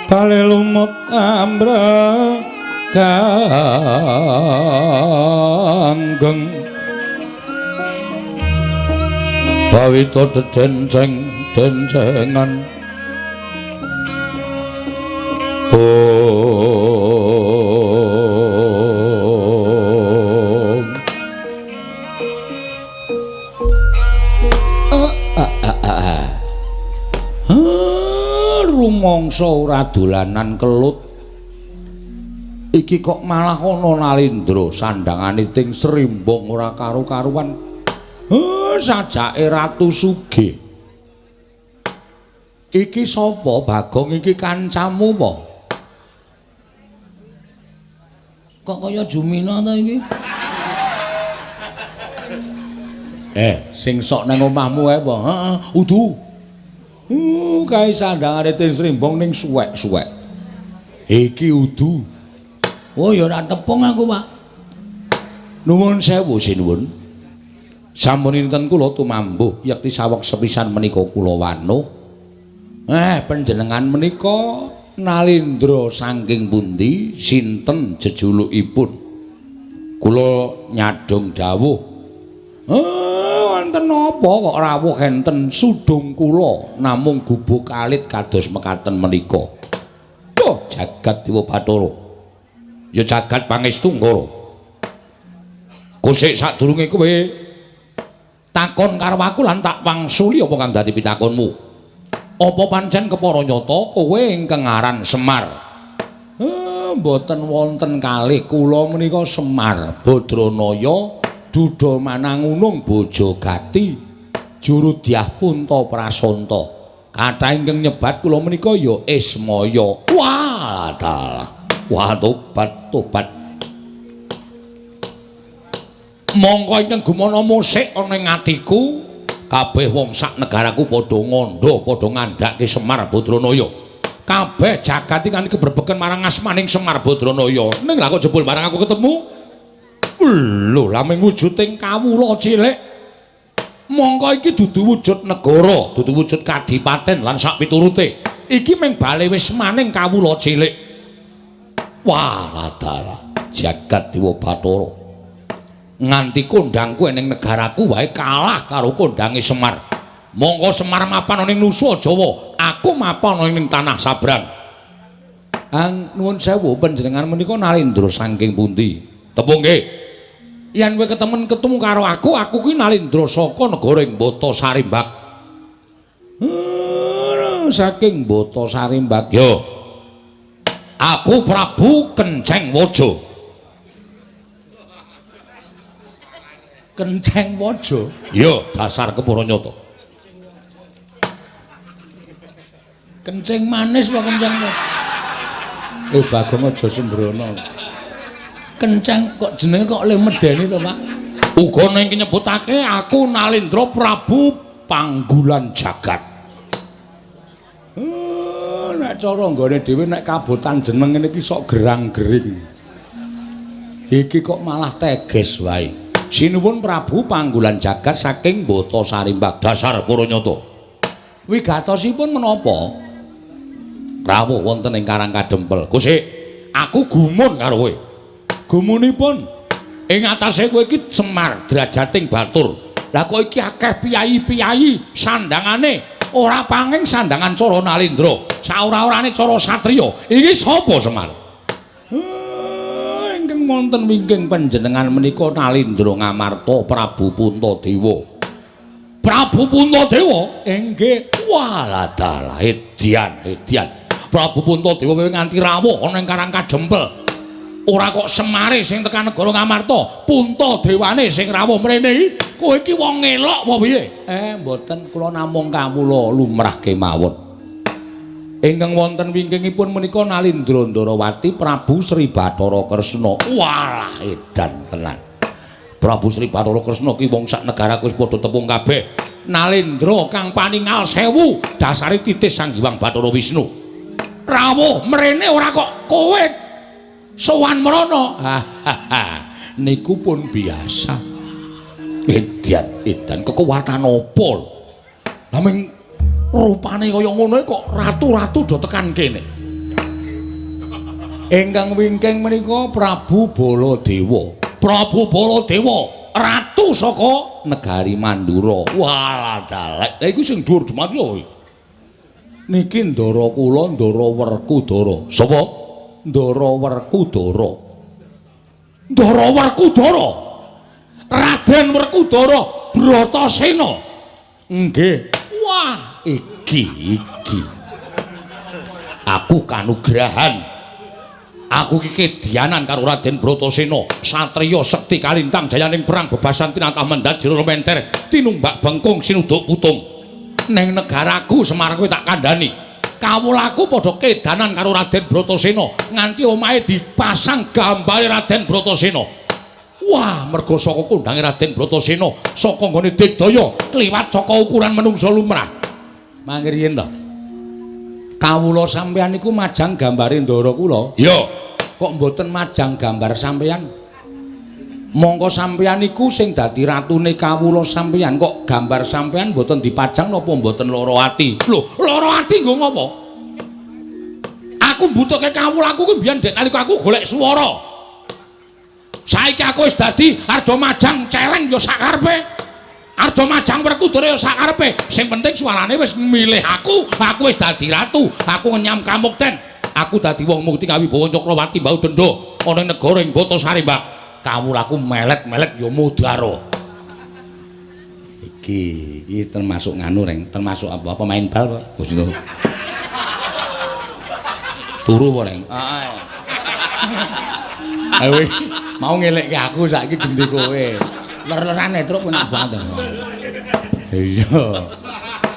bale lumut ambre ganggeng bawita dedenceng dencengan om rumangsa ora dolanan kelut iki kok malah ana Nalindra sandangane ting srimbong ora karu-karuan. Sajake Ratu Sugih. Iki sapa Bagong iki kancamu apa? Kok kaya Jumina ta iki? Sing sok nang omahmu ae apa? Heeh, udu. Kae sandangane Ting Srimbong ning suwek-suwek. Iki udu. Oh, ya ora tepung aku, Pak. Nuwun sewu sinuwun. Sampun inten kula tumambuh yekti saweg sepisan menika kula wanuh. Panjenengan menika Nalindra saking pundi? Sinten jejulukipun? Kula nyadhong dawuh. Wonten napa kok rawuh enten sudung kula namung gubuk alit kados mekaten menika. Duh, jagat Dewa Bathara. Ya jagat pangestu Ngara. Kusik sadurunge kowe takon karo aku lan tak wangsuli apa kang dadi pitakonmu. Apa pancen kepara nyata kowe ingkang aran Semar? Mboten wonten kalih kula menika Semar Badranaya Duda Manangunung Bojogati Jurudyah Punta Prasanta. Kathah ingkang nyebat kula menika ya Ismaya. Wah, dalah. Wah, tobat tobat. Mongko ingkang gumana musik ana ing atiku, kabeh wong sak negaraku padha ngandha, padha ngandhake Semar Badranaya. Kabeh jagat iki nganti kebrebeken marang asmaning Semar Badranaya. Ning lha kok jebul barang aku ketemu, lho laming wujuding kawula cilik. Mongko iki dudu wujud negara, dudu wujud kadipaten lan sak piturute. Iki mung bale wismaning kawula cilik. Wah, dalah jagat Dewa Bathara. Nganti kondangku ning negaraku wae kalah karo kondange Semar. Mongko Semar mapan ana ing Nusa Jawa, aku mapan ana ing tanah sabrang. Ang nuwun sewu panjenengan menika Nalindra saking pundi? Tepung nggih. Yen kowe ketemen ketemu karo aku, aku kuwi Nalindra saka negara ing Bata Sarimbak. Saking Bata Sarimbak. Yo. Aku Prabu Kenceng Waja. Kenceng Waja? Ya, dasar kepara nyata. Kencing manis apa kenceng? Bagong aja sembrono. Kenceng kok jenenge kok le medeni to, Pak? Uga ning nyebutake aku Nalindra Prabu Panggulan Jagat. Nek cara nggone dhewe nek kabotan jeneng ngene iki sok gerang-gering. Iki kok malah teges wae. Sinuwun Prabu Panggulan Jagat saking Bata Sarimbak dasar para nyata. Wigatosipun menapa? Rawuh wonten ing Karang Kadempel. Kusik, aku gumun karo kowe. Gumunipun ing atase kowe iki Semar drajating batur. Lah kok iki akeh piyayi-piyayi sandangane ora panging sandangan cara Nalindra, saora-orane cara satriya. Iki sapa Semar? Ingkang wonten wingking panjenengan menika Nalindra Ngamarta Prabu Puntadewa. Prabu Puntadewa? Inggih. Walah dalah edian edian. Prabu Puntadewa kowe nganti rawuh ana ing Karang Kadempel. Ora kok Semare sing tekan negara Ngamarta, Puntadewane sing rawuh mrene iki. Kowe iki wong ngelok apa piye? Mboten, kula namung kawula lumrah kemawon. Ingkang wonten wingkingipun menika Nalindra Ndarawati Prabu Sri Bathara Kresna. Walah edan tenan. Prabu Sri Bathara Kresna ki wong sak negaraku wis padha tepung kabeh. Nalindra kang paningal sewu dasare titis Sang Hyang Bathara Wisnu. Rawuh mrene ora kok kowe sowan mrana. Niku pun biasa. Edan edan kekuatan apa lho? Naming rupane kaya ngono kok ratu-ratu do tekan kene. Ingkang wingking menika Prabu Baladewa. Prabu Baladewa, ratu saka negari Mandura. Walah dalek. Lah iku sing dhuwur dumadi kuwi. Niki ndara kula Ndara Werkudara. Sapa? Ndara Werkudara. Ndara Werkudara. Raden Werkudara Bratasena. Nggih. Wah, iki iki. Aku kanugrahan. Aku iki kedianan karo Raden Bratasena, satriya sekti kalintang jayaning perang bebasan tinatah mendhat jero menter, tinumbak bengkung sinuduk putung. Neng negaraku Semar kowe tak kandhani. Kawulaku padha kedanan karo Raden Bratasena, nganti omahe dipasang gambare Raden Bratasena. Wah, mergo saka kondange Raden Bratasena, saka nggone digdaya kliwat saka ukuran menungsa lumrah. Mangke riyen to. Kawula sampeyan niku majang gambare ndara kula. Iya. Kok mboten majang gambar sampeyan? Mongko sampeyan niku sing dadi ratune kawula sampeyan, kok gambar sampeyan mboten dipajang napa mboten lara ati? Lho, lara ati nggo ngopo? Aku mbutuhke kawulaku kuwi biyen dek nalika aku golek swara. Saiki aku wis dadi arda majang celeng ya sakarepe. Arda majang Werkudara ya sakarepe. Sing penting suarane wis milih aku, aku wis dadi ratu, aku ngenyam kamukten. Aku dadi wong mukti kawibawa Cakrawati mbau denda ana ing negara ing Batasari, Mbak. Kawulaku melet-melet ya mudara. Iki iki termasuk nganu reng, termasuk apa? Pemain bal, Pak. Gusti. Turu apa, Reng? Heeh. Ayo mau ngelekke aku saiki gendi kowe. Ler-lerane truk enak banget. Iya.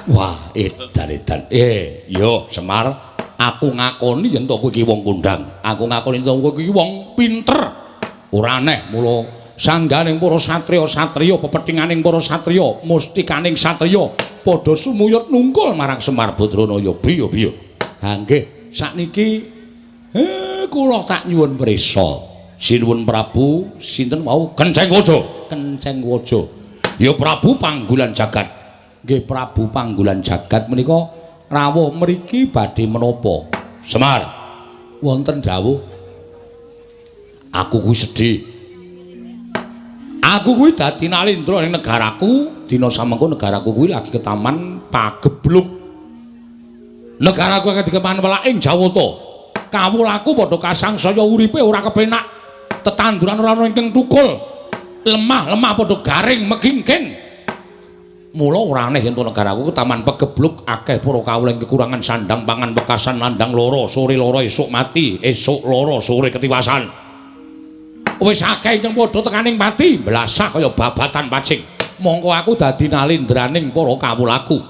Wah, edan-edan. Yo Semar, aku ngakoni yen to kowe iki wong kondang. Aku ngakoni yen kowe iki wong pinter. Ora aneh mula sangganing para satriya-satriya, pepethinganing para satriya, mustikaning satriya padha sumuyut nungkul marang Semar Badranaya. Biyo-biyo. Ha nggih, sakniki kula tak nyuwun prisa. Sinuwun Prabu sinten wau? Kenceng Waja. Kenceng Waja. Ya Prabu Panggulan Jagat. Nggih Prabu Panggulan Jagat menika rawuh mriki badhe menapa? Semar. Wonten dawuh. Aku kuwi sedih. Aku kuwi dadi nalindra ning negaraku, dina samengko negaraku kuwi lagi ketaman pagebluk. Negaraku akan dikeman welaking Jawata. Kawulaku padha kasangsaya uripe ora kepenak. Tetanduran ora ana ingkang tukul. Lemah-lemah padha garing megingking. Mula ora aneh yen negaraku ketaman pegebluk akeh para kawula ing kekurangan sandang pangan wekasan landang loro, sore loro esuk mati, esuk loro sore ketiwasan. Wis akeh ingkang padha tekaning pati, blasah kaya babatan pacing. Mongko aku dadi nalindraning para kawulaku.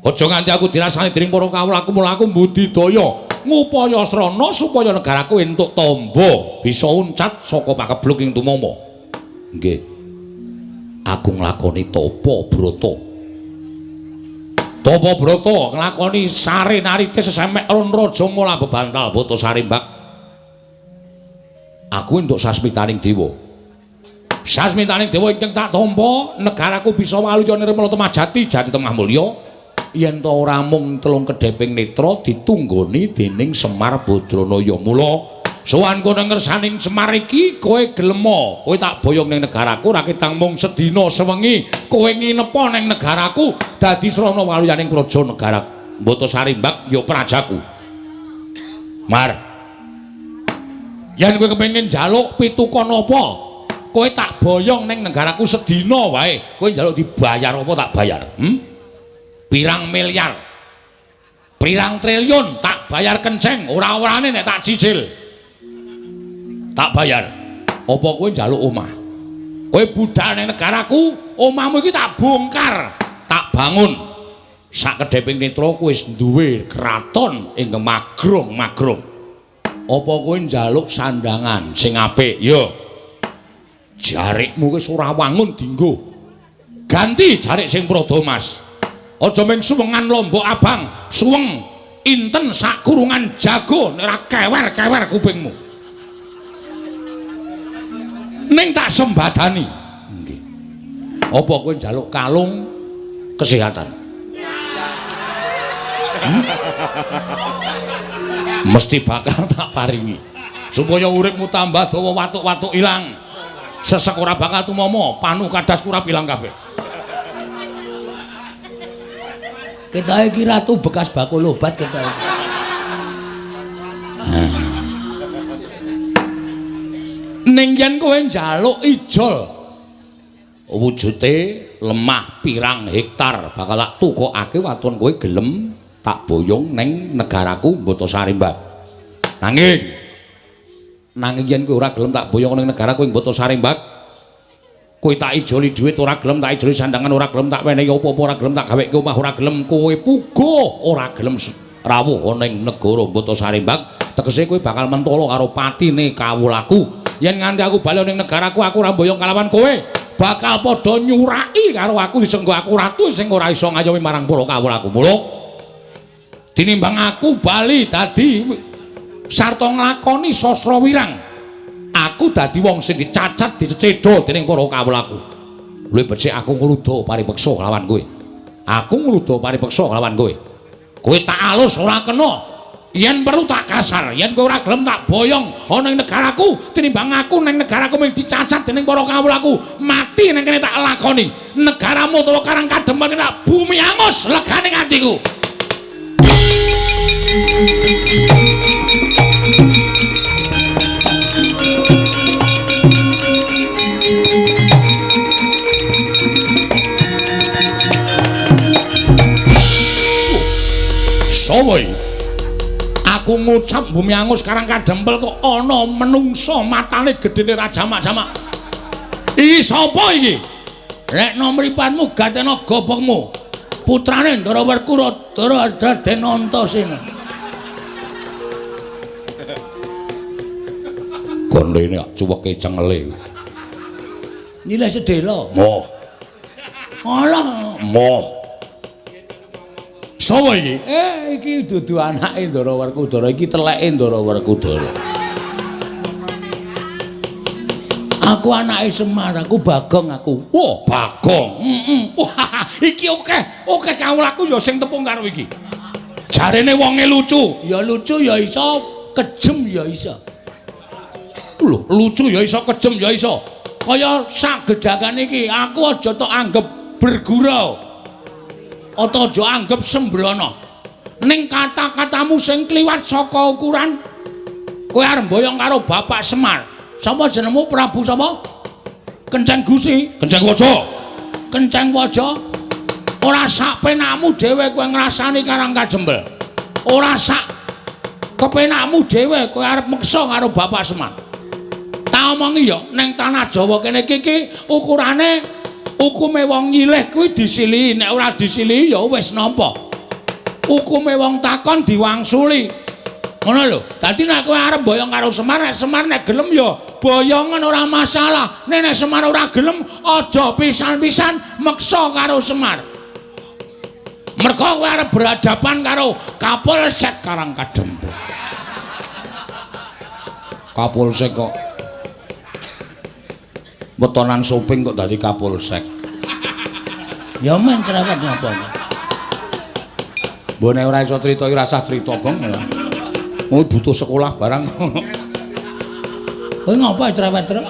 Aja nganti aku dirasani dening para kawulaku, mula aku mbudidaya ngupaya srana supaya negaraku entuk tamba bisa uncat saka pagebluk ing tumama. Nggih. Aku nglakoni tapa brata. Tapa brata nglakoni sare narite sesemek ron raja mula bebantal Batasari, Mbak. Aku entuk sasmitaning dewa. Sasmitaning dewa ingkang tak tampa, negaraku bisa waluya nirmala temah jati, jati temah mulya. Yen ta ora mung telung kedheping netra ditunggoni dening Semar Badranaya. Mula sowan kono ngersaning Semar iki kowe gelema, kowe tak boyong ning negaraku ra ketang mung sedina sewengi kowe nginepa ning negaraku dadi srana waluyaning praja negara Batasari, Mbak, ya prajaku. Mar, yen kowe kepengin njaluk pitukon apa, kowe tak boyong ning negaraku sedina wae, kowe njaluk dibayar apa tak bayar? Pirang miliar, pirang triliun tak bayar kenceng, ora-orane nek tak cicil tak bayar. Apa kowe njaluk omah? Kowe budal ning negaraku, omahmu iki tak bongkar, tak bangun. Sak kedheping netra kowe wis duwe kraton ingkang magrong-magrong. Apa kowe njaluk sandangan sing apik? Ya. Jarikmu wis ora wangun dinggo. Ganti jarik sing prada mas. Aja mung suwengan lombok abang, suweng inten sak kurungan jago nek ora kewer-kewer kupingmu. Ning tak sembadani. Nggih. Apa kowe njaluk kalung kesehatan? Mesti bakal tak paringi. Supaya uripmu tambah dawa, watuk-watuk ilang. Sesek ora bakal tumama, panu kadas kurap ilang kabeh. Kita iki ratu bekas bakul obat kita iki. Ning yen kowe njaluk ijol wujute lemah pirang hektar bakal tak tukokake waton kowe gelem tak boyong ning negaraku Batasari, Mbak. Nanging yen kowe ora gelem tak boyong ning negaraku ing Batasari, Mbak, kowe tak ijoli dhuwit ora gelem, tak ijoli sandangan ora gelem, tak wenehi apa-apa ora gelem, tak gaweke omah ora gelem, kowe puguh ora gelem rawuh ning negara Batasari, Mbak, tegese kowe bakal mentolo karo patine kawulaku. Yen nganti aku bali ning negaraku aku ora mboyong kalawan kowe. Bakal padha nyuraki karo aku disenggo aku ratu sing ora iso ngayomi marang para kawulaku. Mula tinimbang aku bali dadi sarta nglakoni sastra wirang, aku dadi wong sing dicacat dicecedha dening para kawulaku. Luwih becik aku ngruda paripeksa kelawan kowe. Aku ngruda paripeksa kelawan kowe. Kowe tak alus ora kena. Yen perlu tak kasar, yen kowe ora gelem tak boyong ana ing negaraku, tinimbang aku ning negaraku mung dicacat dening para kawulaku, mati ning kene tak lakoni. Negaramu utawa Karang Kadempel tak bumi angus legane atiku. Sopo iki? Aku ngucap bumi angus Karang Kadempel kok ana menungsa matane gedene rajamak-jamak. Iki sapa iki? Rekno mripanmu gatena gobokmu. Putrane Ndara Werkudara Raden Antasena. Gondene kok cuweke cengele. Nyilih sedhela. Moh. Alah, moh. Sapa iki? Iki dudu anake Ndara Werkudara, iki teleke Ndara Werkudara. Aku anake Semar, aku Bagong aku. Wah, Bagong. Heeh. Wah, iki akeh, akeh kawulaku ya sing tepung karo iki. Jarene wonge lucu. Ya lucu ya iso, kejem ya iso. Lho, lucu ya iso, kejem ya iso. Kaya sak gedhakan iki, aku aja tok anggep bergurau. Ata aja anggep sembrono. Ning kata-katamu sing kliwat saka ukuran, kowe arep mboyong karo Bapak Semar. Sapa jenengmu Prabu sapa? Kenceng Gusi, Kenceng Waja. Kenceng Waja. Ora sak penakmu dhewe kowe ngrasani Karang Kadempel. Ora sak kepenakmu dhewe kowe arep meksa karo Bapak Semar. Tak omongi ya, ning tanah Jawa kene iki ukurane hukume wong nyilih kuwi disilihi, nek ora disilihi ya wis nampa. Hukume wong takon diwangsuli. Ngono lho. Dadi nek kowe arep boyong karo Semar, nek Semar nek gelem ya boyongan ora masalah. Nek nek Semar ora gelem aja pisan-pisan meksa karo Semar. Mergo kowe arep berhadapan karo Kapolsek Karang Kadempel. Kapolsek kok wetonan soping kok dadi Kapolsek. Ya men cerewet napa. Mbok nek ora iso crita iki rasah crita, Gong. Oh, butuh sekolah barang. Kowe ngapa cerewet, Truk?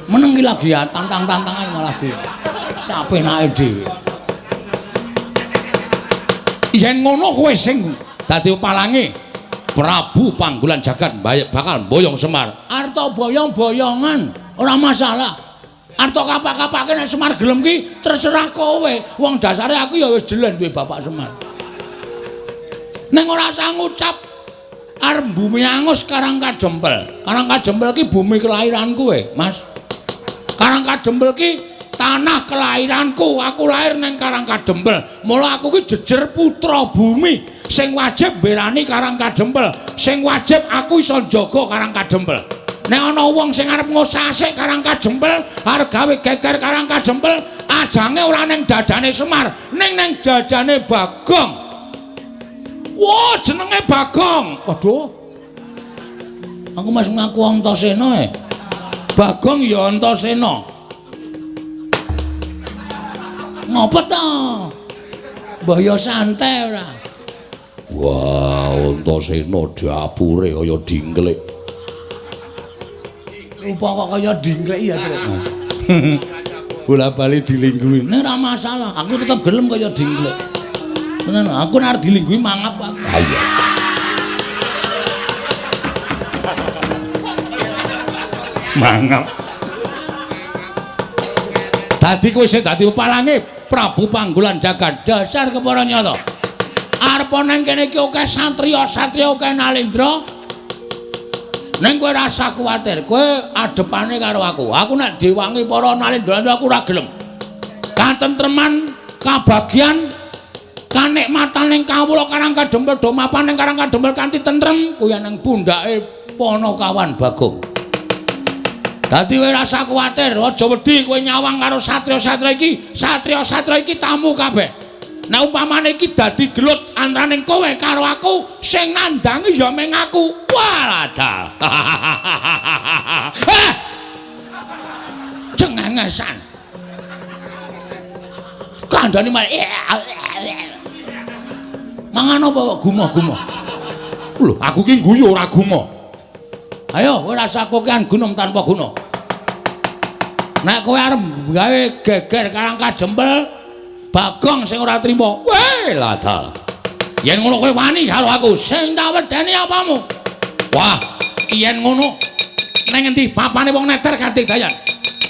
Meneng iki lagi ya tantang-tantangan malah di sapenake dhewe. Yen ngono kowe sing dadi palange Prabu Panggulan Jagat bakal mboyong Semar. Arta boyong-boyongan ora masalah. Arta kapak-kapake nek Semar gelem ki terserah kowe. Wong dasare aku ya wis jelen duwe Bapak Semar. Ning ora usah ngucap arep bumi angus Karang Kadempel. Karang Kadempel ki bumi kelahiranku kowe, Mas. Karang Kadempel ki tanah kelahiranku. Aku lahir ning Karang Kadempel. Mula aku ki jejer putra bumi sing wajib mbelani Karang Kadempel. Sing wajib aku iso njaga Karang Kadempel. Nek ana wong sing arep ngosasik Karang Kadempel, arep gawe geger Karang Kadempel, ajange ora ning dadane Semar, ning ning dadane Bagong. Wah, jenenge Bagong. Waduh. Aku mas ngaku Antasena e. Bagong ya Antasena. Ngopo to? Mbah ya santai ora. Wah, Antasena dapure kaya dingklik. Rupa kok kaya dingklik ya, Truk. Bola-bali dilingguhi. Nek ora masalah, aku tetep gelem kaya dingklik. Tenan, aku nek arep dilingguhi mangap aku. Ha iya. Mangap. Dadi kowe sing dadi palange Prabu Panggulan Jagat dasar kepara nyata. Arep nang kene iki akeh satriya-satriya akeh nalendra. Ning kowe ora usah kuwatir, kowe adepane karo aku. Aku nek diwangi para nalendra aku ora gelem. Katentreman, kabagyan, kanikmatan ning kawula Karang Kadempel do mapan ning Karang Kadempel kanthi tentrem kuwi nang pundhake Panakawan Bagong. Dadi kowe rasa kuwatir, aja wedi kowe nyawang karo satriya-satriya iki. Satriya-satriya iki tamu kabeh. Nek umpamane iki dadi gelut antaraning kowe karo aku, sing nandangi ya mung aku. Walah. Cengengesan. Kandhane malah mangan apa kok gumoh-gumoh. Lho, aku ki guyu ora gumoh. Ayo, kowe rasa kokean gunung tanpa guna. Nek kowe arep gawe geger Karang Kadempel, Bagong sing ora trima. Weh, ladal. Yen ngono kowe wani karo aku, sing tak wedeni apamu? Wah, yen ngono nang endi papane wong neter katidayan.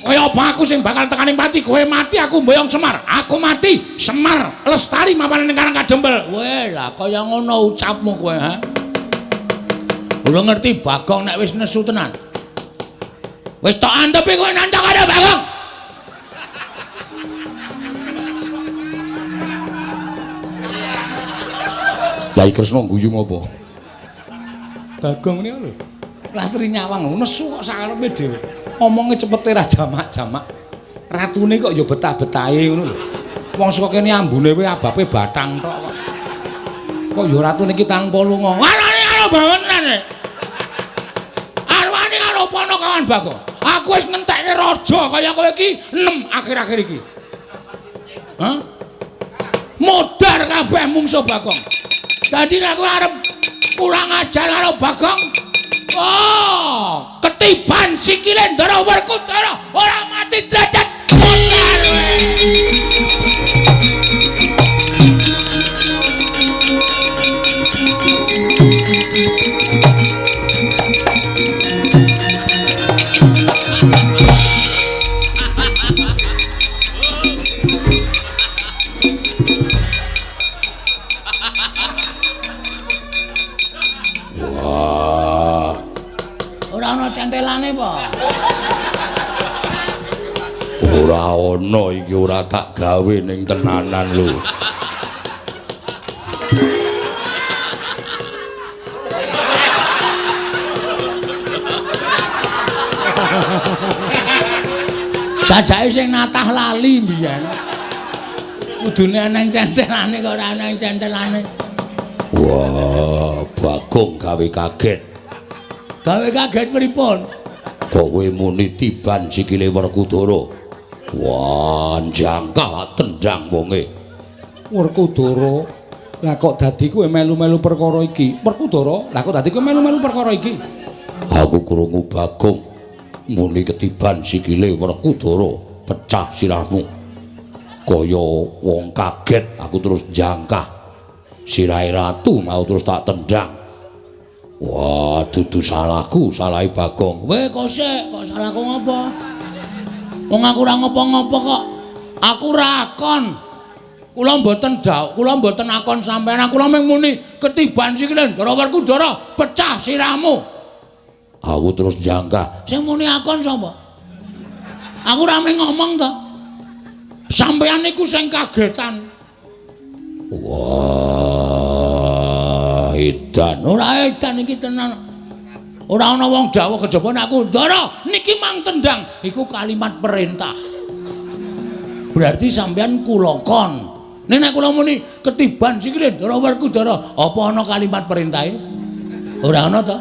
Kaya apa aku sing bakal tekaning pati, kowe mati aku mboyong Semar. Aku mati, Semar lestari mapane ning Karang Kadempel. Weh, lah kaya ngono ucapmu kowe, ha? Ora ngerti Bagong nek wis nesu tenan. Wis tok antepi kowe nantang karo Bagong. Yai Kresna guyu ngopo? Bagong niku lho. Lastri nyawang nesu kok sakarepe dhewe. Omonge cepete ra jamak-jamak. Ratune kok ya betah-betahe ngono lho. Wong saka kene ambune wae abape batang tok kok. Kok ya ratune iki tanpa lunga. Warane karo bangunan. Arwane karo Panakawan Bagong. Aku wis ngentekke raja kaya kowe iki 6 akhir-akhir iki. Hah? Modar kabeh mungsuh Bagong. Dadi nek kowe arep kurang ajar karo Bagong, oh, ketiban sikile Ndara Werkudara ora mati derajat modar kowe. Wah. Ora ana centelane apa? Ora ana iki, ora tak gawe ning tenanan lho. Sajake sing natah lali mbiyen. Kudune ana centelane kok ora ana centelane. Wah, Bagong gawe kaget. Gawe kaget pripun? Kok kowe muni tiban sikile Werkudara? Wah, jangkah tendang wonge. Werkudara, lah kok dadi kowe melu-melu perkara iki? Werkudara, lah kok dadi kowe melu-melu perkara iki? Aku krungu Bagong muni ketiban sikile Werkudara, pecah sirahmu. Kaya wong kaget, aku terus jangkah. Sirahe ratu mau terus tak tendang. Wah, dudu salahku, salahe Bagong. Weh, kok sik, kok salahku ngopo? Wong aku ora ngopo-ngopo kok. Aku ora akon. Kula mboten dawuh, kula mboten akon sampeyan. Kula mung muni ketiban sikile Ndara Werkudara, pecah sirahmu. Aku terus jangkah. Sing muni akon sapa? Aku ora mung ngomong to. Sampeyan niku sing kagetan. Wah, edan. Ora edan iki tenan. Ora ana wong dawuh kejaba nek aku Ndara niki mang tendang, iku kalimat perintah. Berarti sampeyan kula kon. Nek nek kula muni ketiban sikile Ndara Werkudara, apa ana kalimat perintahe? Ora ana to.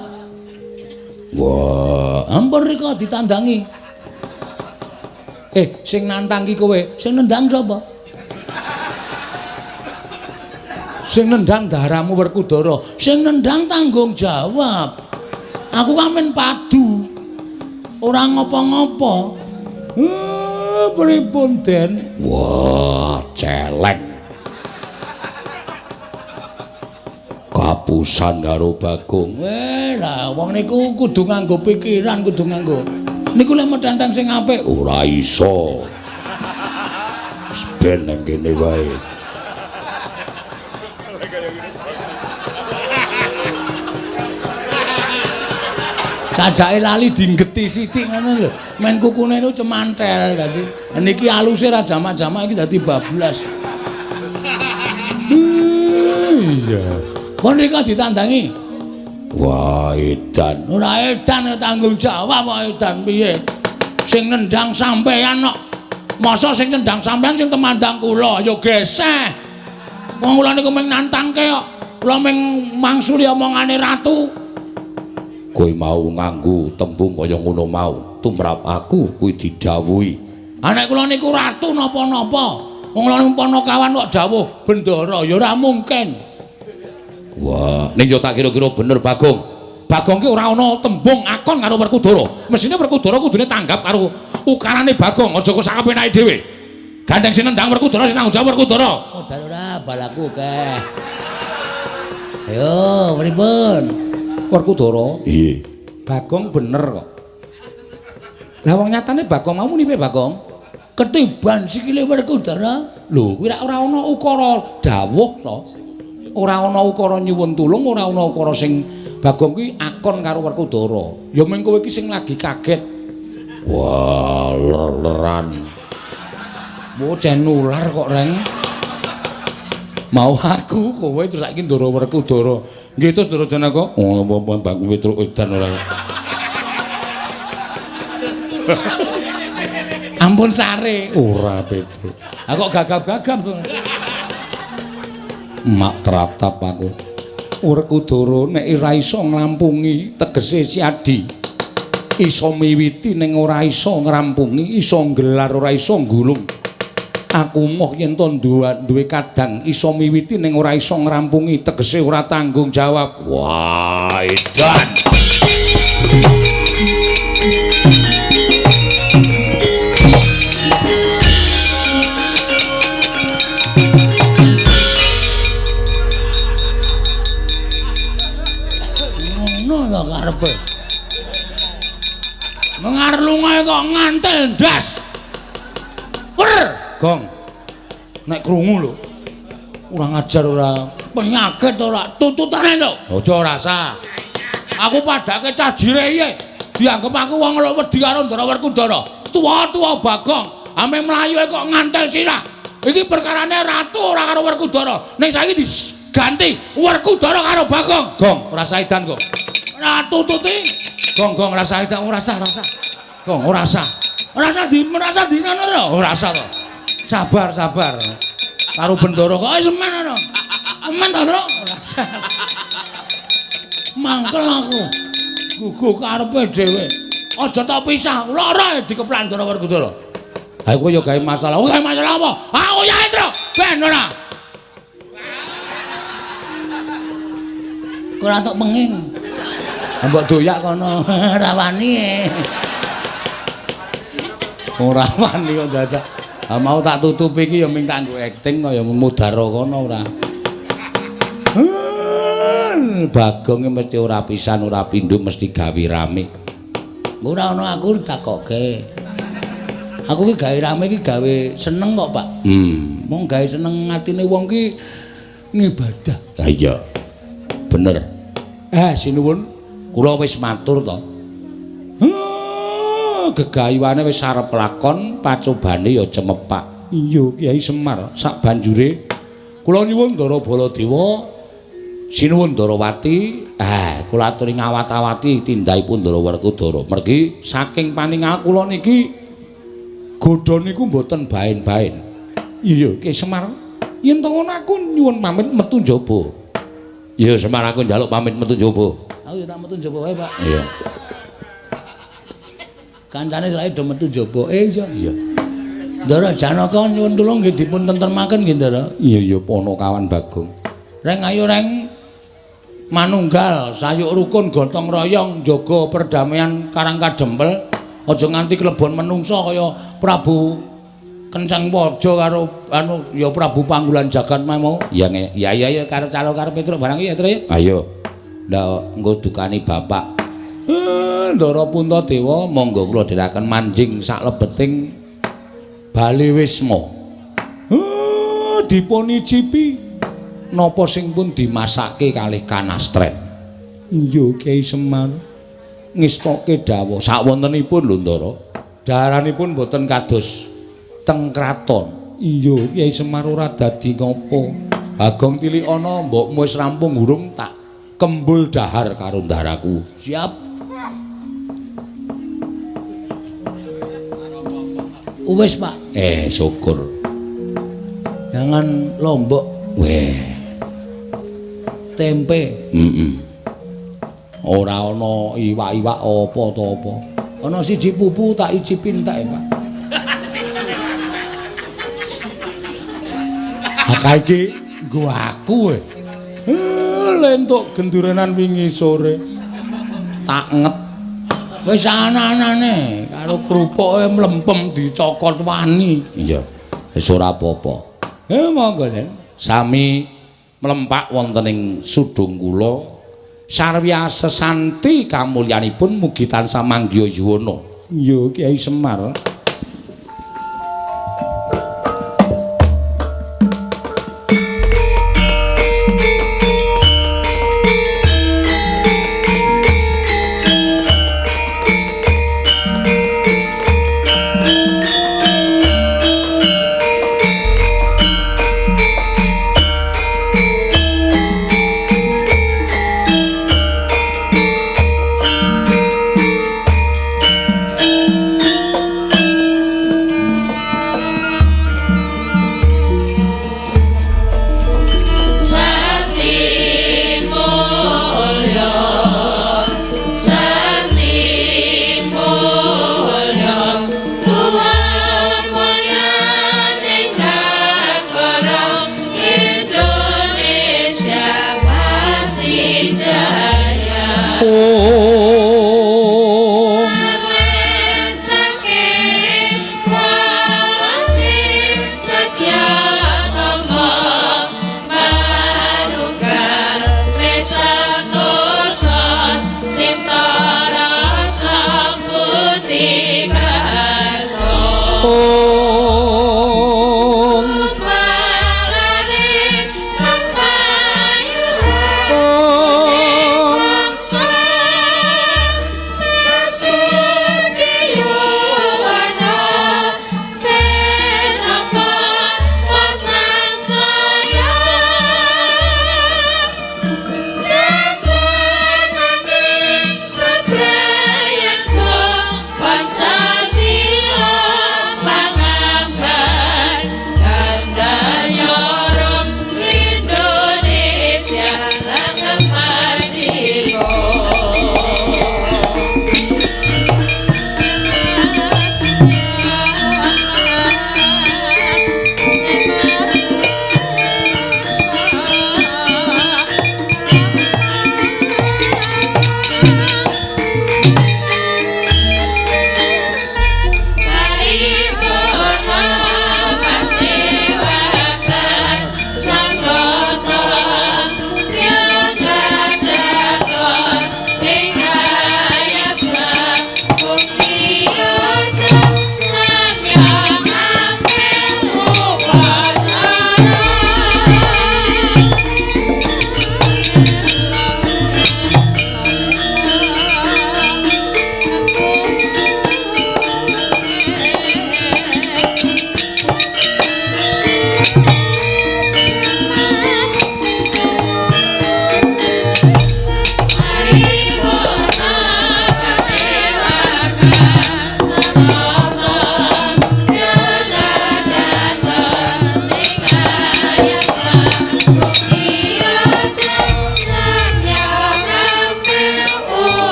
Wah, ampun rika ditandangi. Sing nantang ki kowe, sing nendang sapa? Sing nendang daramu Werkudara, sing nendang tanggung jawab. Aku kan men padu. Ora ngopo-ngopo. Pripun, Den? Wah, celeng. Kapusan karo Bagong. Weh, lah wong niku kudu nganggo pikiran, kudu nganggo. Niku lek metenteng sing apik ora iso. Wis ben nang kene wae. Sajake lali dinggeti sithik ngono lho. Men kukune niku cemantel dadi. Niki aluse ra jamak-jamak iki dadi bablas. Iya. Pun rika ditandangi. Wah, edan. Ora edan tanggung jawab kok edan piye. Sing nendang sampean kok. Masa sing nendang sampean sing temandang kula ya geseh. Wong kula niku mung nantangke kok. Kula mung mangsuli omongane ratu. Kowe mau nganggo tembung kaya ngono mau, tumrap aku kuwi didhawuhi. Ha nek kula niku ratu napa-napa. Wong kula niku Panakawan kok dawuh bendara ya ora mungkin. Wah, ning yo tak kira-kira bener Bagong. Bagong ki ora ana tembung akon karo Werkudara. Mesine Werkudara kudune tanggap karo ukarane Bagong, aja kok sakapenake dhewe. Gandeng sing nendang Werkudara sing tanggung jawab Werkudara. Oh, ora balaku akeh. Ayo, pripun? Werkudara. Iya. Bagong bener kok. Lah wong nyatane Bagong mau muni piye Bagong? Ketiban sikile Werkudara. Lho, kuwi ora ana ukara dawuh to. Ora ana ukara nyuwun tulung, ora ana ukara sing Bagong kuwi akon karo Werkudara. Ya mung kowe iki sing lagi kaget. Wah, ler-leran. Bocah nular kok, Reng. Mau aku kowe terus saiki Ndara Werkudara. Nggih terus Ndara Janaka. Oh, apa Bagong Petruk edan ora. Ampun sare. Ora Petruk. Ha kok gagap-gagap to. Mak tratap aku. Werkudara nek ora iso nglampungi tegese Siadi. Iso miwiti ning ora iso ngrampungi, iso nggelar ora iso nggulung. Aku moh yen to duwe kadang iso miwiti ning ora iso ngrampungi, tegese ora tanggung jawab. Wah, edan. Ngono to karepe. Mengarlungae kok ngantel ndas. Wer, Gong. Nek krungu lho. Ora ngajar ora penyakit ora tututane to. Aja rasa. Aku padake cah jire iye. Dianggep aku wong lho wedi karo Ndara Werkudara. Tuwa-tuwa Bagong, ame mlayu kok ngantel sirah. Iki perkarane ratu ora karo Werkudara. Ning saiki diganti Werkudara karo Bagong. Gong, ora saidan kok. Ora tututi. Gong, gong rasa edan ora sah, rasa. Gong, ora sah. Ora sah di merasa di ngono ora sah to. Sabar, sabar. Karo Bendara kok wis men ngono. Aman to, Tru? Ora sah. Mangkel aku. Guguh karepe dhewe. Aja tak pisah. Lara dikeplak Ndara Werkudara. Ha iku ya gawe masalah. Oh, gawe masalah apa? Aku ya, Tru. Ben ora. Kok ora tok penging. Mbok doyak kono. Ora wani. Ora wani kok dadak. Ha mau tak tutupi iki ya ming tak nggo acting kaya mudara kono ora. Bagong mesti ora pisan ora pindho mesti gawe rame. Ora ana aku takoke. Aku ki gawe rame ki gawe seneng kok, Pak. Mong gawe seneng atine wong ki ngibadah. Ha iya. Bener. Sinuwun, kula wis matur to. Gegayuhane wis arep lakon, pacobane ya cemepak. Iya, Kyai Semar, sak banjure kula nyuwun Ndara Baladewa, sinuwun Ndarawati, kula aturi ngawat-awati tindakipun Ndara Werkudara. Mergi saking paningal kula niki godha niku mboten baen-baen. Iya, Kyai Semar, yen to ngono aku nyuwun pamit metu njaba. Iya, Semar, aku njaluk pamit metu njaba. Aku ya tak metu njaba wae, Pak. Iya. Kancane saiki do metu njaba. Iya. Iya. Ndara Janaka nyuwun tulung nggih dipun tentremaken nggih, Ndara. Iya, iya, Panakawan Bagong. Reng ayo reng manunggal sayuk rukun gotong royong njaga perdamaian Karang Kadempel. Aja nganti klebon menungsa kaya Prabu Kenceng Waja karo anu ya Prabu Panggulan Jagat mau. Ya ya ya karo calo karo Petruk barang ya, Tru. Ayo. Ndak engko dukani bapak. Ndara Puntadewa monggo kula dherekaken manjing saklebeting Bale Wisma. Dipunicipi napa sing pun dimasake kalih kanastren. Iya, Kyai Semar. Ngestoke dawuh sakwontenipun lho, Ndara. Daharanipun boten kados teng kraton. Iya, Kyai Semar ora dadi ngopo. Bagong tilik ana mbokmu wis rampung urung tak kembul dahar karo ndaraku. Siap. Wis, Pak. Syukur. Jangan lombok. Weh. Tempe. Heeh. Ora ana iwak-iwak apa to apa. Ana siji pupu tak icipin tak, Pak. Ha iki nggo aku. Lentuk gendurenan wingi sore. Tak nget. Wis ana-anane karo krupuke mlempem dicokot wani. Iya. Wis ora apa-apa. Monggo, Den. Sami mlempak wonten ing sudung kula. Sarwia sesanti kamulyanipun mugi tansah manggiya yuwana. Iya, Kyai Semar.